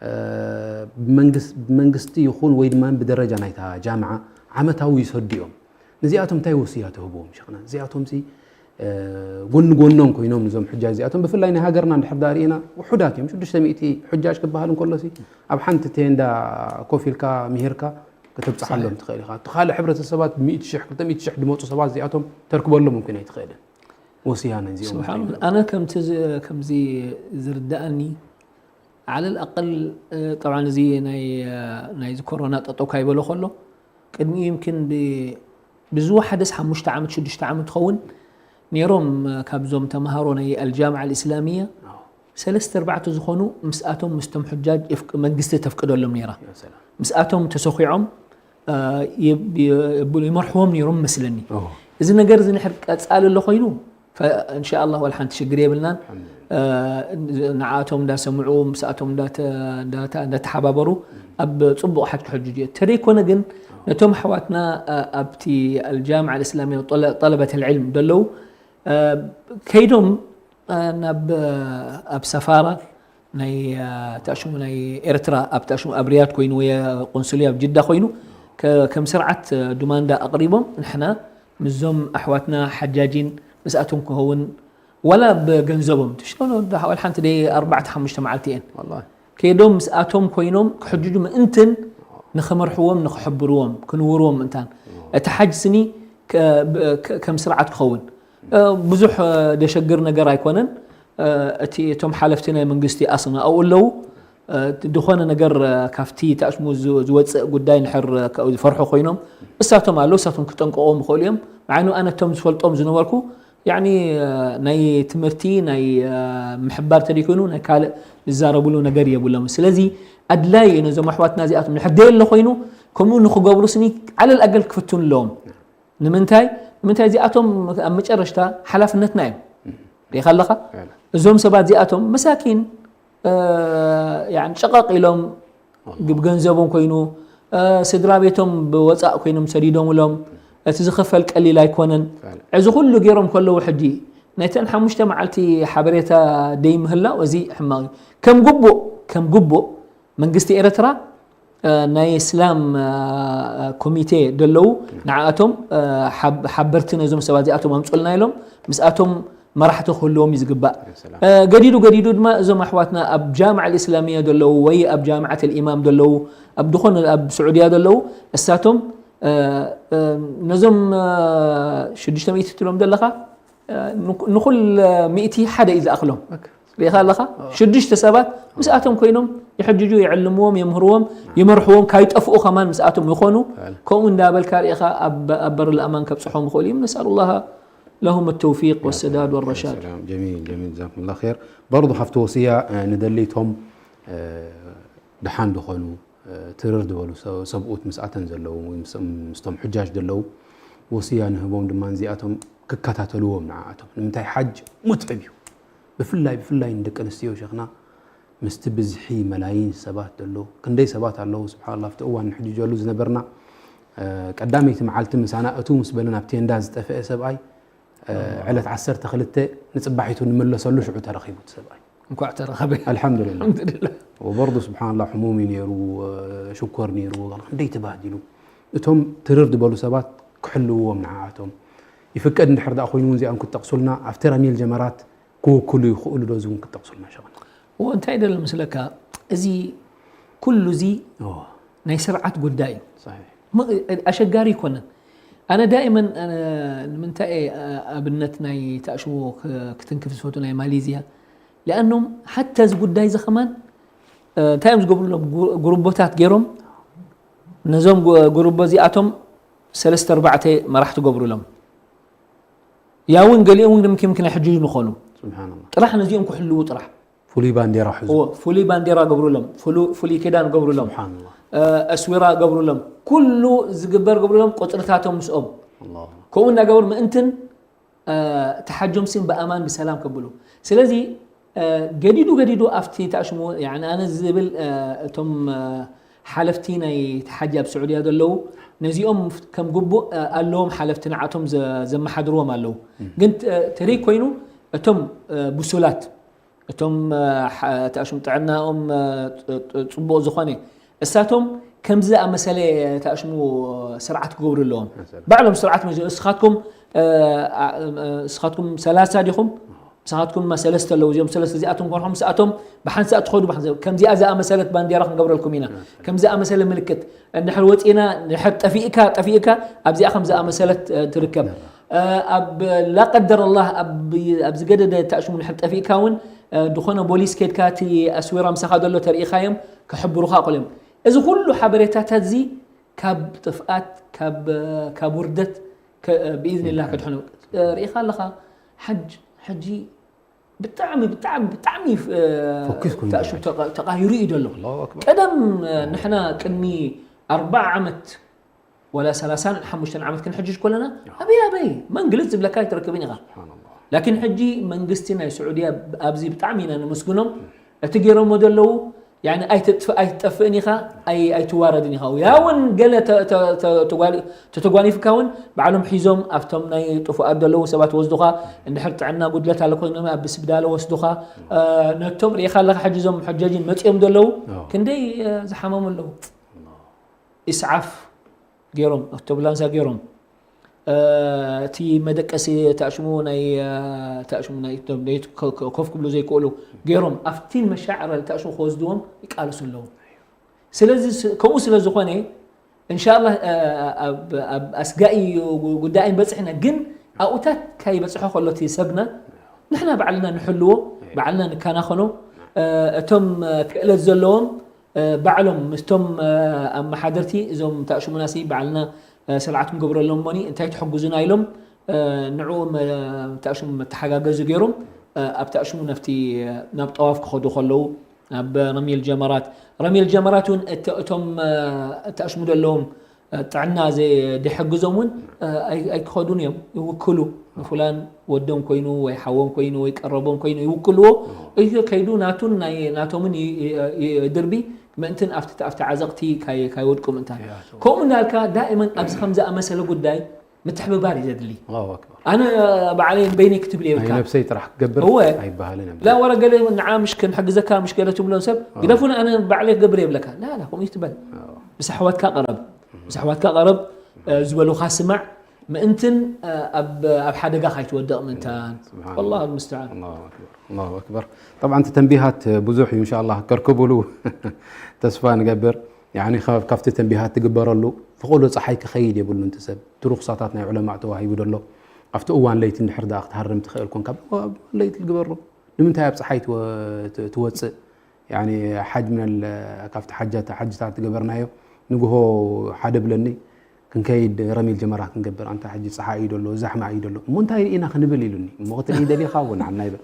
እ፣ ብመንግስ-፣ ብመንግስቲ ይኹን ወይ ድማ ብደረጃ ናይታ ጃምዓ ዓመታዊ ይሰዱ እዮም። ነዚኣቶም እንታይ ወስያ ትህብዎም ሸይኽና? እዚኣቶምሲ፣ እ፣ ጎኒ ጎኖም ኮይኖም እዞም ሑጃጅ እዚኣቶም ብፍላይ ናይ ሃገርና እንድሕር ዳኣ ርኢና ውሑዳት እዮም። ሽዱሽተ ሚእቲ ሑጃጅ ክበሃል እንከሎሲ ኣብ ሓንቲ ቴንዳ ኮፍ ኢልካ ምሂርካ ከተብጽሓሎም ትኽእል ኢኻ። እቲ ካልእ ሕብረተሰባት ሚእቲ ሽሕ፣ ክልተ ሚእቲ ሽሕ ዝመጹ ሰባት እዚኣቶም ተርክበሎም እውን ኣይትኽእልን። ወስያ ነዚኦም እንታይ ስብሓን ይብሉ? ኣነ ከምቲ ዝ-፣ ከምዚ ዝርዳኣኒ ዓለል ኣቀል፣ እ፣ ጠብዓን እዚ ናይ፣ እ፣ ናይዚ ኮሮና ጠጠው ካይበሎ ከሎ ቅድሚኡ ይምክን ብ-፣ ብዝወሓደስ ሓሙሽተ ዓመት ሽዱሽተ ዓመት ትኸውን ነይሮም፣ እ፣ ካብዞም ተምሃሮ ናይ ኣልጃምዓ ኣልእስላሚያ ኣዎ። ሰለስተ ኣርባዕተ ዝኾኑ ምስኣቶም ምስቶም ሑጃጅ የፍቅ-፣ መንግስቲ ተፍቅደሎም ነይራ። ያ ሰላም። ምስኣቶም ተሰኺዖም፣ እ፣ የ-፣ የ-፣ የብሉ-፣ ይመርሕዎም ነይሮም መስለኒ። ኦ። እዚ ነገር እዚ ንሕር ቀጻሊ ኣሎ ኮይኑ፣ ፈ-፣ እንሻኣላህ ዋላ ሓንቲ ሽግር የብልናን። ኣልሓምዱሊላህ። እ፣ ንዓኣቶም እንዳሰምዑ፣ ምስኣቶም እንዳተ-፣ እንዳተ-፣ እንዳተሓባበሩ ኣብ ጽቡቕ ሓጅ ክሕጅጁ እየ። ተደይኮነ ግን ነቶም ኣሕዋትና፣ እ፣ ኣብቲ ኣልጃምዓ ኣልእስላሚያ ጠለ-፣ ጠለበት ኣልዕልም ደለዉ፣ እ፣ ከይዶም፣ እ፣ ናብ፣ እ፣ ኣብ ሰፋራ ናይ፣ እ፣ ተኣሽሙ ናይ ኤርትራ ኣብ ተኣሽሙ ኣብ ሪያድ ኮይኑ ወይ ቆንስልያ ኣብ ጅዳ ኮይኑ ከ-፣ ከም ስርዓት፣ እ፣ ዱማንዳ ኣቕሪቦም ንሕና ምስዞም ኣሕዋትና ሓጃጂን ምስኣቶም ክኸውን ዋላ ብገንዘቦም ትሽሎ ዋላ ሓንቲ ደይ ኣርባዕተ ሓሙሽተ መዓልቲ እየን። ወላሂ። ከይዶም ምስኣቶም ኮይኖም ክሕጅጁ ምእንትን ንኽመርሕዎም፣ ንኽሕብርዎም፣ ክንውርዎም ምእንታን። እቲ ሓጅ ስኒ ከ-፣ ብ-፣ ከ-፣ ከም ስርዓት ክኸውን። እ፣ ብዙሕ፣ እ፣ ደሸግር ነገር ኣይኮነን። እ፣ እቲ፣ እቶም ሓለፍቲ ናይ መንግስቲ ኣስና ኣብኡ ኣለዉ። እ፣ ዝኾነ ነገር፣ እ፣ ካብቲ ተኣሽሙ ዝ-፣ ዝወፅእ ጉዳይ ንሕር፣ እ፣ ካብኡ ዝፈርሑ ኮይኖም፣ እሳቶም ኣለዉ፣ እሳቶም ክጠንቀቕዎም ይኽእሉ እዮም። መዓኑ ኣነ እቶም ዝፈልጦም ዝነበርኩ፣ ያኒ፣ እ፣ ናይ ትምህርቲ፣ ናይ፣ እ፣ ምሕባር ተደይኮይኑ፣ ናይ ካልእ ዝዛረብሉ ነገር የብሎም። ስለዚ ኣድላይ እዩ ነዞም ኣሕዋትና እዚኣቶም ንሕር ደየለ ኮይኑ፣ ከምኡ ንኽገብሩ ስኒ ዓለል ኣገል ክፍትኑ ኣለዎም። ንምንታይ? ንምንታይ እዚኣቶም ኣብ መጨረሽታ ሓላፍነትና እዮም። ርኢኻ ኣለኻ? ፈዕላ። እዞም ሰባት እዚኣቶም መሳኪን፣ እ፣ ያኒ ጨቐቕ ኢሎም ወላሂ። ብገንዘቦም ኮይኑ፣ እ፣ ስድራ ቤቶም ብወፃእ ኮይኖም ሰዲዶምሎም፣ እቲ ዝኽፈል ቀሊል ኣይኮነን። ፈዕላ። እዚ ኩሉ ገይሮም ከለዉ ሕጂ፣ ነተን ሓሙሽተ መዓልቲ ሓበሬታ ደይምህላው፣ እዚ ሕማቕ እዩ። ከም ግቡእ፣ ከም ግቡእ መንግስቲ ኤርትራ፣ እ፣ ናይ እስላም፣ እ፣ ኮሚቴ ደለዉ፣ ንዓኣቶም፣ እ፣ ሓብ-፣ ሓበርቲ ነዞም ሰባት እዚኣቶም ኣምጹልና ኢሎም፣ ምስኣቶም መራሕቲ ክህልዎም እዩ ዝግባእ። ሰላም። እ፣ ገዲዱ፣ ገዲዱ ድማ እዞም ኣሕዋትና ኣብ ጃምዓ ኣልእስላሚያ ደለዉ ወይ ኣብ ጃምዓት ኣልኢማም ደለዉ፣ ኣብ ድኾነ ኣብ ስዑድያ ደለዉ፣ እሳቶም፣ እ፣ እ፣ ነዞም፣ እ፣ ሽዱሽተ ሚእቲ ትብሎም ዘለኻ፣ እ፣ ንኩ-፣ ንኩል ሚእቲ ሓደ እዩ ዝኣኽሎም። ኦኬ። ርኢኻ ኣለኻ? ኣዎ። ሽዱሽተ ሰባት ምስኣቶም ኮይኖም ይሕጅጁ፣ ይዕልምዎም፣ የምህርዎም፣ ይመርሕዎም፣ ካይጠፍኡ ከማን ምስኣቶም ይኾኑ። ፈዕላ። ከምኡ እንዳበልካ ርኢኻ ኣብ፣ ኣብ በር الأمان ከብጽሖም ይኽእሉ እዮም። نسأل الله لهم التوفيق يا والسداد سلام، يا والرشاد. سلام. جميل، جميل، جزاكم الله خير. برضو ካብቲ ወስያ፣ እ፣ ንደሊ እቶም፣ እ፣ ደሓን ዝኾኑ፣ እ፣ ትርር ዝበሉ ሰ-፣ ሰብኡት ምስኣተን ዘለዉ ወይ ምስ-፣ ምስቶም ሑጃጅ ዘለዉ ወስያ ንህቦም ድማ እዚኣቶም ክከታተልዎም ንዓኣቶም። ንምንታይ ሓጅ ሙትዕብ እዩ። ብፍላይ፣ ብፍላይ ንደቂ ኣንስትዮ ሸኽና ምስቲ ብዝሒ መላይን ሰባት ዘሎ፣ ክንደይ ሰባት ኣለዉ፣ ስብሓንላህ፣ ኣብቲ እዋን ንሕጅጀሉ ዝነበርና፣ እ፣ ቀዳመይቲ መዓልቲ ምሳና እቱ ምስ በለ ናብ ቴንዳ ዝጠፍአ ሰብኣይ፣ እ፣ ዕለት ዓሰርተ ክልተ ንጽባሒቱ ንመለሰሉ ሽዑ ተረኺቡ እቲ ሰብኣይ። እንኳዕ ተረኸበ። ኣልሓምዱሊላህ። ኣልሓምዱሊላህ። ወበርዱ ስብሓንላህ ሕሙም እዩ ነይሩ፣ እ፣ ሽኮር ነይሩ፣ ክንደይ ተባህዲሉ። እቶም ትርር ዝበሉ ሰባት ክሕልውዎም ንዓኣቶም ይፍቀድ እንድሕር ደኣ ኮይኑ እውን እዚኣም ክትጠቕሱልና ኣብቲ ረሚል ጀመራት ክውክሉ ይኽእሉ ዶ? እዚ እውን ክትጠቕሱልና ሸኽና። እዎ፣ እንታይ ደለ ምስለካ፣ እዚ ኩሉ እዚ እዎ። ናይ ስርዓት ጉዳይ እዩ። ሰሒሕ። ም-፣ ኣሸጋሪ ኣይኮነን። ኣነ ዳይመን፣ ኣነ ንምንታይ እየ ኣብነት ናይ ተኣሽዎ ክ-፣ ክትንክፍ ዝፈቱ ናይ ማሌዝያ? ሊኣኖም ሓታ እዚ ጉዳይ እዚ ከማን፣ እ፣ እንታይ እዮም ዝገብሩሎም? ጉ-፣ ጉሩቦታት ገይሮም ነዞም ጉ-፣ ጉሩቦ እዚኣቶም ሰለስተ ኣርባዕተ መራሕቲ ገብሩሎም። ያ እውን ገሊኦም እውን ምኪ-፣ ምኪ ናይ ሕጂ ንኾኑ። ስብሓንላ። ጥራሕ ነዚኦም ክሕልዉ ጥራሕ። ፍሉይ ባንዴራ ሒዙ። እዎ፣ ፍሉይ ባንዴራ ገብሩሎም፣ ፍሉ- ፍሉይ ኪዳን ገብሩሎም፣ ስብሓንላ። እ፣ ኣስዊራ ገብሩሎም፣ ኩሉ ዝግበር ገብሩሎም፣ ቁፅርታቶም ምስኦም። ኣላሁ። ከምኡ እናገበሩ ምእንትን እ፣ ተሓጆም ሲም ብኣማን ብሰላም ከብሉ። ስለዚ እ፣ ገዲዱ ገዲዱ ኣብቲ ተኣሽሙ፣ ያኒ ኣነ ዝብል እ፣ እቶም እ፣ ሓለፍቲ ናይ ተሓጂ ኣብ ስዑድያ ዘለዉ ነዚኦም ከም ግቡእ እ፣ ኣለዎም ሓለፍቲ ንዓቶም ዘ- ዘመሓድርዎም ኣለዉ። ግን ተ- ተደይ ኮይኑ እቶም እ፣ ብሱላት እቶም እ፣ ሓ- ተኣሽሙ ጥዕናኦም እ፣ ጥ- ጥ- ጽቡቕ ዝኾነ እሳቶም ከምዚ ዝኣመሰለ ተኣሽሙ ስርዓት ክገብሩ ኣለዎም። ባዕሎም ስርዓት መ- እስኻትኩም እ፣ እ፣ እስኻትኩም ሰላሳ ዲኹም? ንስኻትኩም ድማ ሰለስተ ኣለዉ፣ እዚኦም ሰለስተ እዚኣቶም ኮንኹም ምስኣቶም ብሓንሳእ ትኸዱ፣ ብሓንሳእ ከምዚኣ ዝኣመሰለት ባንዴራ ክንገብረልኩም ኢና፣ ከም ዝኣመሰለ ምልክት። እንድሕር ወፂና፣ እንድሕር ጠፊእካ፣ ጠፊእካ ኣብዚኣ ከም ዝኣመሰለት እ፣ ትርከብ። እ፣ ኣብ ላቀደር ኣላህ ኣብ ኣብ ዝገደደ ተኣሽሙ እንድሕር ጠፊእካ እውን እ፣ ዝኾነ ቦሊስ ከድካ እቲ ኣስዊራ ምሳኻ ዘሎ ተርኢኻዮም ክሕብሩኻ ክእሉ እዮም። እዚ ኩሉ ሓበሬታታት እዚ ካብ ጥፍኣት ካብ ካብ ውርደት ከ- ብኢዝኒላህ ከድሕኑ። እ፣ ርኢኻ ኣለኻ ሓጅ ሕጂ ብጣዕሚ ብጣዕሚ ብጣዕሚ እ፣ ፈኪስ ኮይኑ ተኣሽሙ ተቐ- ተቓይሩ እዩ ዘሎ። ኣላሁ ኣክበር። ቀደም እ፣ ንሕና ቅድሚ ኣርባዓ ዓመት ወላ ሰላሳን ሓሙሽተን ዓመት ክንሕጅጅ ከለና ኣበይ ኣበይ መን ግልጽ ዝብለካ ኣይትረክብን ኢኻ። ስብሓንላ። ላኪን ሕጂ መንግስቲ ናይ ስዑድያ ኣብዚ ብጣዕሚ ኢና ነመስግኖም። እቲ ገይሮሞ ዘለዉ ያኒ ኣይትጥፍ- ኣይትጠፍእን ኢኻ ኣይ- ኣይትዋረድን ኢኻ። ያውን ገለ ተ- ተ- ተ- ተጓሊ- ተተጓኒፍካ እውን ባዕሎም ሒዞም ኣብቶም ናይ ጥፉኣት ዘለዉ ሰባት ወስዱኻ። እንድሕር ጥዕና ጉድለት ኣሎ ኮይኖም ኣብ ስብዳለ ወስዱኻ። እ፣ ነቶም ርኢኻ ኣለኻ ሕጂ እዞም ሕጃጅን መፂኦም ዘለዉ ኣዎ። ክንደይ እ፣ ዝሓመሙ ኣለዉ። ኢስዓፍ ገይሮም ኣውቶብላንሳ ገይሮም እ፣ እቲ መደቀሲ ተኣሽሙ ናይ እ፣ ተኣሽሙ ናይ እቶም ደይት ኮ- ኮ- ኮፍ ክብሉ ዘይክእሉ ገይሮም ኣብቲ መሻዕረ ተኣሽሙ ክወስድዎም ይቃለሱ ኣለዉ። ስለዚ ስ- ከምኡ ስለ ዝኾነ እንሻላ ኣብ ኣብ ኣስጋኢ ጉ- ጉዳይ ኣይንበፅሕና፣ ግን ኣብኡታት ካይበፅሖ ከሎ እቲ ሰብና ንሕና ባዕልና ንሕልዎ፣ ባዕልና ንከናኸኖ። እ፣ እቶም እ፣ ክእለት ዘለዎም እ፣ ባዕሎም ምስቶም እ፣ ኣመሓደርቲ እዞም ተኣሽሙና ሲ ባዕልና እ፣ ስርዓት ክንገብረሎም እሞኒ እንታይ ትሕግዙና ኢሎም እ፣ ንዕኡ መ- ተኣሽሙ መተሓጋገዚ ገይሮም እ፣ ኣብ ተኣሽሙ ነፍቲ እ፣ ናብ ጠዋፍ ክኸዱ ከለዉ ኣብ ረሚል ጀመራት ረሚል ጀመራት እውን እተ- እቶም እ፣ ተኣሽሙ ዘለዎም እ፣ ጥዕና ዘ- ዘይሕግዞም እውን እ፣ ኣይ- ኣይክኸዱን እዮም። ይውክሉ ንፉላን ወዶም ኮይኑ ወይ ሓዎም ኮይኑ ወይ ቀረቦም ኮይኑ ይውክልዎ። እዩ ከይዱ ናቱን ናይ ናቶምን ይ- ይ- ይ- ድርቢ ምእንትን ኣብቲ ኣብቲ ዓዘቕቲ ካይ- ካይወድቁ ምእንታን። ከምኡ እንዳልካ ዳእመን ኣብዚ ከም ዝኣመሰለ ጉዳይ ምትሕብባር እዩ ዘድሊ። ኣላሁ ኣክበር። ኣነ ባዕለይ በይነይ ክትብል የብልካ። ናይ ነብሰይ ጥራሕ ክገብር እወ። ኣይበሃልን። ላ ወረ ገለ ንዓ ምሽ ክንሕግዘካ ምሽ ገለ ትብሎ ሰብ ግደፉን ኣነ ባዕለይ ክገብር የብለካ። ላ ላ ከምኡ ትበል። ምስ ኣሕዋትካ ቀረብ፣ ምስ ኣሕዋትካ ቀረብ እ፣ ዝበሉኻ ስማዕ ምእንትን እ፣ ኣብ ኣብ ሓደጋ ካይትወደቕ ምእንታን። ስብሓን والله المستعان። ኣላሁ ኣክበር፣ ኣላሁ ኣክበር። ጠብዓን እቲ ተንቢሃት ብዙሕ እዩ፣ እንሻላ ከርክቡሉ ተስፋ ንገብር። ያኒ ካብ- ካብቲ ተንቢሃት ትግበረሉ ትኽእሎ ፀሓይ ክኸይድ የብሉ። እንተ ሰብ እቲ ሩኽሳታት ናይ ዑለማእ ተዋሂቡ ደሎ ኣብቲ እዋን ለይቲ እንድሕር ደኣ ክትሃርም ትኽእል ኮንካ ኣብ እዋን ለይቲ ትግበሮ። ንምንታይ ኣብ ፀሓይ ትወ- ት- ትወፅእ? ያኒ ሓጅ ምነል ካብቲ ሓጃት ሓጅታት ትገበርናዮ ንግሆ ሓደ ብለኒ ክንከይድ ረሚል ጀመራ ክንገብር። ኣንታ ሕጂ ፀሓይ እዩ ደሎ ዛሕማ እዩ ደሎ እሞ እንታይ ርኢና ክንብል ኢሉኒ። እሞ ክትርኢ ደሊኻ እውን ዓና ይበል።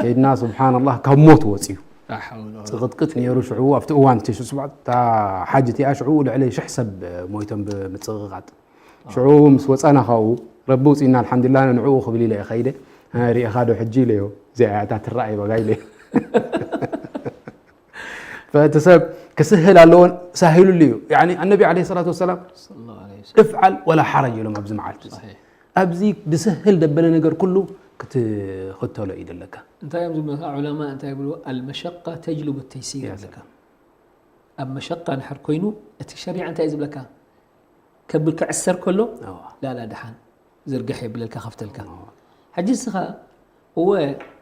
ከይድና ስብሓንላህ ካብ ሞት ወፅዩ። لا حول ولا ፅቕጥቅጥ ነይሩ ሽዑ ኣብቲ እዋን እቲ ሽዑ ስብዓት እታ ሓጅ እቲኣ ሽዑ ልዕሊ ሽሕ ሰብ ሞይቶም ብምፅቕቓጥ። ሽዑ ምስ ወፃና ካብኡ ረቢ ውፅኢና ኣልሓምዱሊላህ ንዕኡ ክብል ኢለ እየ ከይደ። እ፣ ርኢኻ ዶ ሕጂ ኢለዮ። እዚኣ እያ እታ ትረኣይ በጋ ኢለዮ። ፈእቲ ሰብ ክስህል ኣለዎን ሳሂሉሉ እዩ። ያኒ ኣነቢ ዓለይሂ ሰላቱ ወሰላም صلى الله عليه وسلم። እፍዓል ወላ ሓረጅ ኢሎም ኣብዚ መዓልቲ እዚ። صحيح። ኣብዚ ብስህል ደበለ ነገር ኩሉ ክትኽተሎ እዩ ደለካ። እንታይ እዮም ዝብሉ ዑለማ እንታይ ይብሉ? المشقة تجلب التيسير يا ይብለካ። سلام። ኣብ መሸቃ እንድሕር ኮይኑ እቲ ሸሪዓ እንታይ እዩ ዝብለካ? ከብል ክዕሰር ከሎ ኣዋ። ላላ ደሓን ዝርግሕ የብለልካ ከፍተልካ። ኣዋ። ሕጂ እስኻ እወ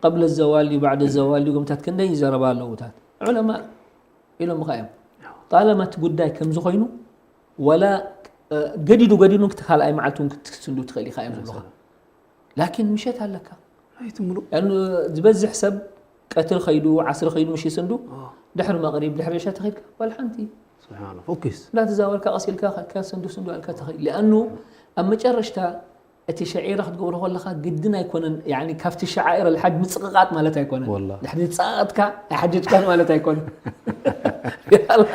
ቀብለ ዘዋል ድዩ ባዕደ ዘዋል ድዩ ገምታት ክንደይ ይዘረባ ኣለዉታት ዑለማ ኢሎምኻ እዮም። ጣለማ እቲ ጉዳይ ከምዚ ኮይኑ ወላ እ፣ ገዲዱ ገዲዱ ክቲ ካልኣይ መዓልቲ እውን ክትስንዱ ትኽእል ኢኻ እዮም ዝብሉኻ። ላኪን ምሸት ኣለካ። ኣይትምሉ። ያኑ ዝበዝሕ ሰብ ቀትሪ ከይዱ ዓስሪ ከይዱ ምሽ ይስንዱ። ድሕሪ መቕሪብ ድሕሪ ዕሻ ተኸይድካ ዋላ ሓንቲ ስብሓን ፎኪስ። እንዳተዛወርካ ቀስ ኢልካ ከትካ ስንዱ ስንዱ ኣልካ ተኸይድ። ሊኣኑ ኣብ መጨረሽታ እቲ ሸዒራ ክትገብሮ ከለኻ ግድን ኣይኮነን። ያኒ ካብቲ ሸዓኢር ኣልሓጅ ምጽቕቓጥ ማለት ኣይኮነን። ወላ። ድሕሪ ጻቕጥካ ኣይሓጀጅካን ማለት ኣይኮነን። ያላ።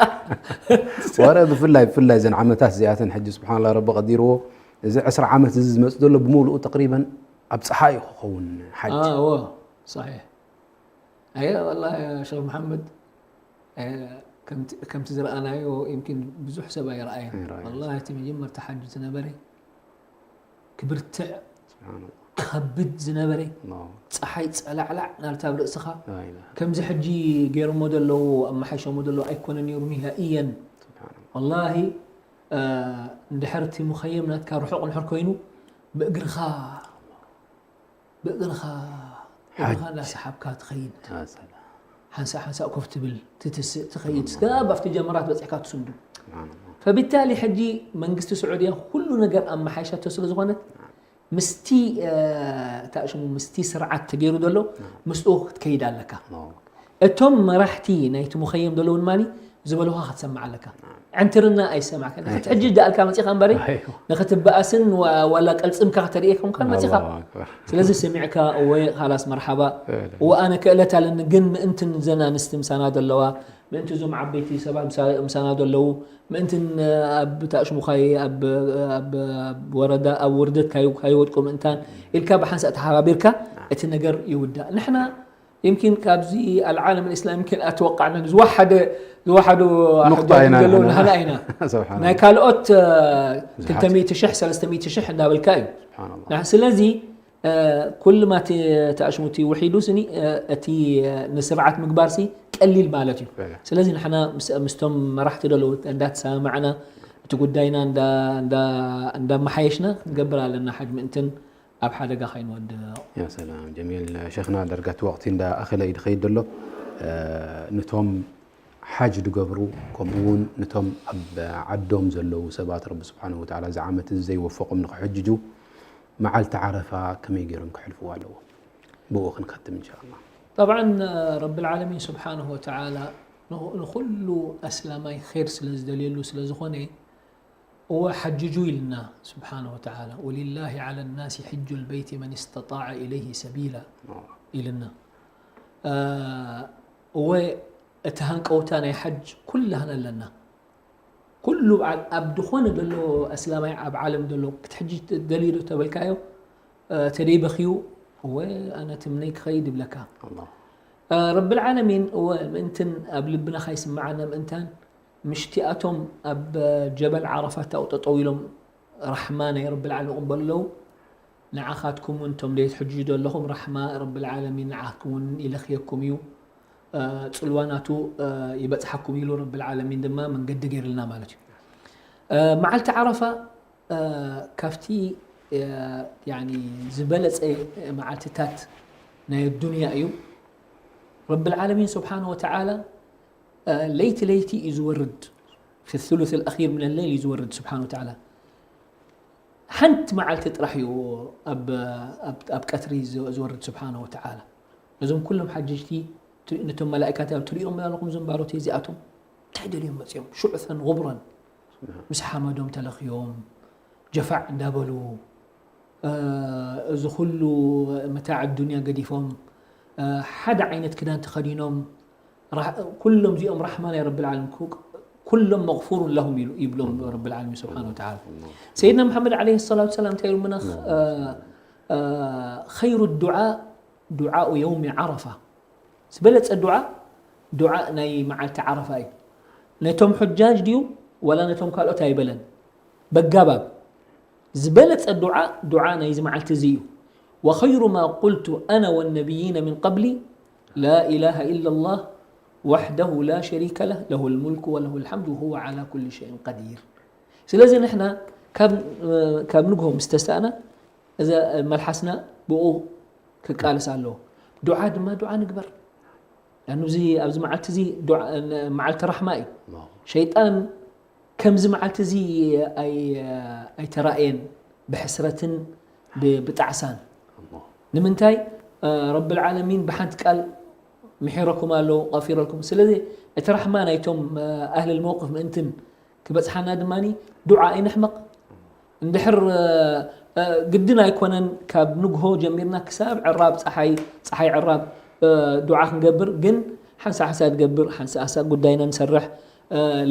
ወረ ብፍላይ ብፍላይ እዘን ዓመታት እዚኣተን ሕጂ ስብሓንላ ረቢ ቀዲርዎ እዚ ዕስራ ዓመት እዚ ዝመፅ ዘሎ ብምሉኡ ተቅሪበን ኣብ ፀሓይ እዩ ክኸውን ሓጅ ኣዎ፣ صحيح። ኣየ፣ ወላሂ ያ ሸኽ መሓመድ፣ እ፣ ከምቲ ከምቲ ዝረኣናዮ ይምኪን ብዙሕ ሰብ ኣይረኣየን። ኣይረኣየን። ወላሂ እቲ መጀመርታ ሓጅ ዝነበረ ክብርትዕ ስብሓንላ ከብድ ዝነበረ ላ ፀሓይ ፀላዕላዕ ናልታ ኣብ ርእስኻ ላኢላ ከምዚ ሕጂ ገይሮሞ ዘለዉ ኣመሓይሾሞ ዘለዉ ኣይኮነን ነይሩ ንሃኢየን። ስብሓንላ ወላሂ፣ እ፣ እንድሕር እቲ ሙኸየም ናትካ ርሑቕ እንድሕር ኮይኑ ብእግርኻ ብእግርኻ ሓጅ። እግርኻ እንዳሰሓብካ ትኸይድ፣ ያ ሰላም ሓንሳእ ሓንሳእ ኮፍ ትብል፣ ትትስእ፣ ትኸይድ፣ ስጋብ ኣብቲ ጀመራት በፂሕካ ትስንዱ። ስብሓንላ ፈቢታሊ ሕጂ መንግስቲ ስዑድያ ኩሉ ነገር ኣመሓይሻቶ ስለ ዝኾነት ምስቲ፣ እ፣ እታ ሽሙ ምስቲ ስርዓት ተገይሩ ዘሎ ምስኡ ክትከይድ ኣለካ። ላ እቶም መራሕቲ ናይቲ ሙኸየም ዘለዉ ድማ ዝበልኻ ክትሰምዕ ኣለካ። ዕንትርና ኣይሰማዕካ። ንክትሕጅጅ ደኣልካ መፂኻ እምበሪ ኣይዋ። ንክትበኣስን ዋ- ዋላ ቀልፅምካ ከተርእየ ከምካን መፂኻ። ኣላሁ ኣክበር ስለዚ ሰሚዕካ እወ ካላስ መርሓባ እለ። እወ ኣነ ክእለት ኣለኒ ግን ምእንትን ዘን ኣንስቲ ምሳና ዘለዋ ምእንቲ እዞም ዓበይቲ ሰባት ምሳ- ምሳና ዘለዉ ምእንትን ኣብ ታእሽሙኻይ ኣብ ኣብ- ኣብ ወረዳ ኣብ ውርደት ካይ- ካይወድቁ ምእንታን ኢልካ ብሓንሳእ ተሓባቢርካ እቲ ነገር ይውዳእ። ንሕና يمكن ካብዚ العالم الإسلامي يمكن ኣተወቃዕና ዝወሓደ ዝወሓዱ ኑቅጣ ኢና ዘለዉ ንሕና። ንህና ኢና ስብሓንላ ናይ ካልኦት ብዙሓት። ክልተ ሚእቲ ሽሕ ሰለስተ ሚእቲ ሽሕ እንዳበልካ እዩ። ስብሓንላ ንሕ- ስለዚ እ፣ ኩሉ ማቲ ተኣሽሙቲ ውሒዱ ስኒ እ፣ እቲ እ፣ ንስርዓት ምግባር ሲ ቀሊል ማለት እዩ። በለ። ስለዚ ንሕና ምስ- ምስቶም መራሕቲ ዘለዉ እንዳተሰማማዕና እቲ ጉዳይና እንዳ- እንዳ- እንዳመሓየሽና ክንገብር ኣለና። ሓጅ ምእንትን ኣብ ሓደጋ ከይንወድቕ። ያ ሰላም ጀሚል ሸኽና ደርጋቲ ወቕቲ እንዳ ኣኸለ እዩ ድኸይድ ዘሎ እ፣ ንቶም ሓጅ ድገብሩ ከምኡ እውን ንቶም ኣብ ዓዶም ዘለዉ ሰባት ረቢ ስብሓን ወተዓላ እዚ ዓመት እዚ ዘይወፈቖም ንክሕጅጁ መዓልቲ ዓረፋ ከመይ ገይሮም ክሕልፍዋ ኣለዎም? ብኡ ክንከትም እንሻ ኣላ። طبعا ረቢ العالمين سبحانه وتعالى ንኹ- ንኹሉ ኣስላማይ ኸይር ስለ ዝደልየሉ ስለ ዝኾነ እወ ሓጅጁ ኢልና ስብሓን ወተዓላ ولله على الناس حج البيت من استطاع إليه سبيلا ኢልና። እ፣ እወ እቲ ሃንቀውታ ናይ ሓጅ ኩላህና ኣለና። ኩሉ በዓል ኣብ ዝኾነ ዘሎ ኣስላማይ ኣብ ዓለም ዘሎ ክትሕጂ ደልዩ ዶ ተበልካዮ እ፣ ተደይ በኽዩ እወ ኣነ ትምነይ ክኸይድ ይብለካ። ኣላሁ እ፣ ረቢ العالمين እወ ምእንትን ኣብ ልብና ካይስምዓና ምእንታን ምሽቲኣቶም ኣብ ጀበል ዓረፋት ኣብኡ ጠጠው ኢሎም ራሕማ ናይ ረቢ العالمين ይቕበሉ ኣለዉ። ንዓኻትኩም እውን እቶም ደይ ትሕጅ ዘለኹም ራሕማ ረቢ العالمين ንዓኹም እውን ይለኽየኩም እዩ። እ፣ ፅልዋ ናቱ እ፣ ይበፅሓኩም ኢሉ ረቢ العالمين ድማ መንገዲ ገይርልና ማለት እዩ። እ፣ መዓልቲ ዓረፋ እ፣ ካብቲ እ፣ ያኒ ዝበለፀ መዓልትታት ናይ ኣዱንያ እዩ። ረቢ العالمين سبحانه وتعالى እ፣ ለይቲ ለይቲ እዩ ዝወርድ في الثلث الأخير من الليل እዩ ዝወርድ سبحانه وتعالى ሓንቲ መዓልቲ ጥራሕ እዩ ኣብ ኣብ- ኣብ ቀትሪ ዝ- ዝወርድ سبحانه وتعالى። ነዞም ኩሎም ሓጀጅቲ ት- ነቶም መላእካት ኣብ ትሪኦም ኣለኹም እዞም ባሮት እዚኣቶም እንታይ ደልዮም መፅኦም ሽዑፈን غبرا ምስ ሓመዶም ተለኽዮም ጀፋዕ እንዳበሉ እ፣ እዚ ኩሉ መታዕ ዱንያ ገዲፎም እ፣ ሓደ ዓይነት ክዳን ተኸዲኖም ራ- ኩሎም እዚኦም ራሕማ ናይ ረቢ العالمين ኩ- ኩሎም መغفور لهم ኢሉ ይብሎም ረቢ العالمين سبحانه وتعالى። ሰይድና መሓመድ عليه الصلاة والسلام እንታይ ኢሉ ምና እ፣ እ፣ خير الدعاء دعاء يوم عرفة ዝበለፀ ዱዓ ዱዓ ናይ መዓልቲ ዓረፋ እዩ። ነቶም ሑጃጅ ድዩ ወላ ነቶም ካልኦት ኣይበለን። በጋባብ ዝበለፀ ዱዓ ዱዓ ናይዚ መዓልቲ እዚ እዩ። وخير ما قلت أنا والنبيين من قبلي لا إله إلا الله وحده لا شريك له له الملك وله الحمد وهو على كل شيء قدير። ስለዚ ንሕና ካብ ካብ ንግሆ ምስ ተሳእና እዛ መልሓስና ብኡ ክቃለስ ኣለዎ። ዱዓ ድማ ዱዓ ንግበር። ያኑ እዚ ኣብዚ መዓልቲ እዚ ዱዓ- መዓልቲ ራሕማ እዩ። ሸይጣን ከምዚ መዓልቲ እዚ ኣይ- ኣይተራእየን ብሕስረትን ብ- ብጣዕሳን። ንምንታይ ረቢ العالمين ብሓንቲ ቃል ምሒረኩም ኣሎ غفر لكم። ስለዚ እቲ ራሕማ ናይቶም ኣህል መውቅፍ ምእንትን ክበፅሓና ድማ ዱዓ ኣይንሕመቕ። እንድሕር ግድን ኣይኮነን ካብ ንግሆ ጀሚርና ክሳብ ዕራብ ፀሓይ፣ ፀሓይ ዕራብ ዱዓ ክንገብር፣ ግን ሓንሳ ሓንሳ ትገብር፣ ሓንሳ ሓንሳ ጉዳይና ንሰርሕ።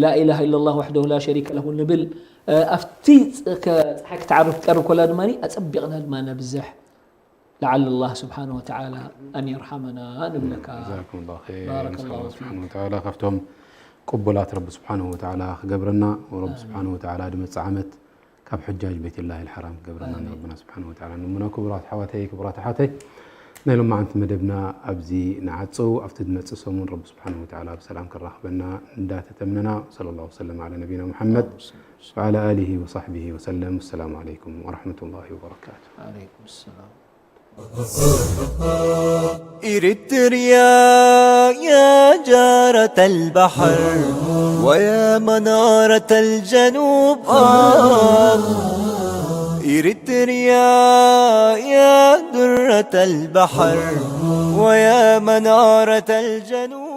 ላኢላሃ ኢለላህ ወሕደሁ ላ ሸሪከ ለሁ ንብል። ኣብቲ ፀሓይ ክትዓርብ ትቀርብ ኮላ ድማ ኣፀቢቕና ድማ ነብዝሕ። ለዓለ ላህ ስብሓነ ወተዓላ ኣን የርሓመና ንብለካ። ጀዛኩም ላሁ ኸይር። ባረከ ላሁ ፊክ። ስብሓነ ወተዓላ ካብቶም ቅቡላት ረቢ ስብሓነ ወተዓላ ክገብረና፣ ወረቢ ስብሓነ ወተዓላ ድመፅእ ዓመት ካብ ሑጃጅ ቤትላሂል ሓራም ክገብረና ንረብና ስብሓነ ወተዓላ ንምኖ። ክቡራት ኣሕዋተይ፣ ክቡራት ኣሓተይ፣ ናይ ሎማዓንቲ መደብና ኣብዚ ንዓጽው። ኣብቲ ዝመጽእ ሰሙን ረቢ ስብሓነ ወተዓላ ብሰላም ከራኽበና እንዳተተምነና፣ ሰለላሁ ወሰለም ዓላ ነቢና ሙሓመድ ወዓላ ኣሊሂ ወሳሕቢሂ ወሰለም። ወሰላሙ ዓለይኩም ወረሕመቱላሂ ወበረካቱ። ዓለይኩም ሰላም። إريتريا يا جارة البحر ويا منارة الجنوب، آه. إريتريا يا درة البحر ويا منارة الجنوب.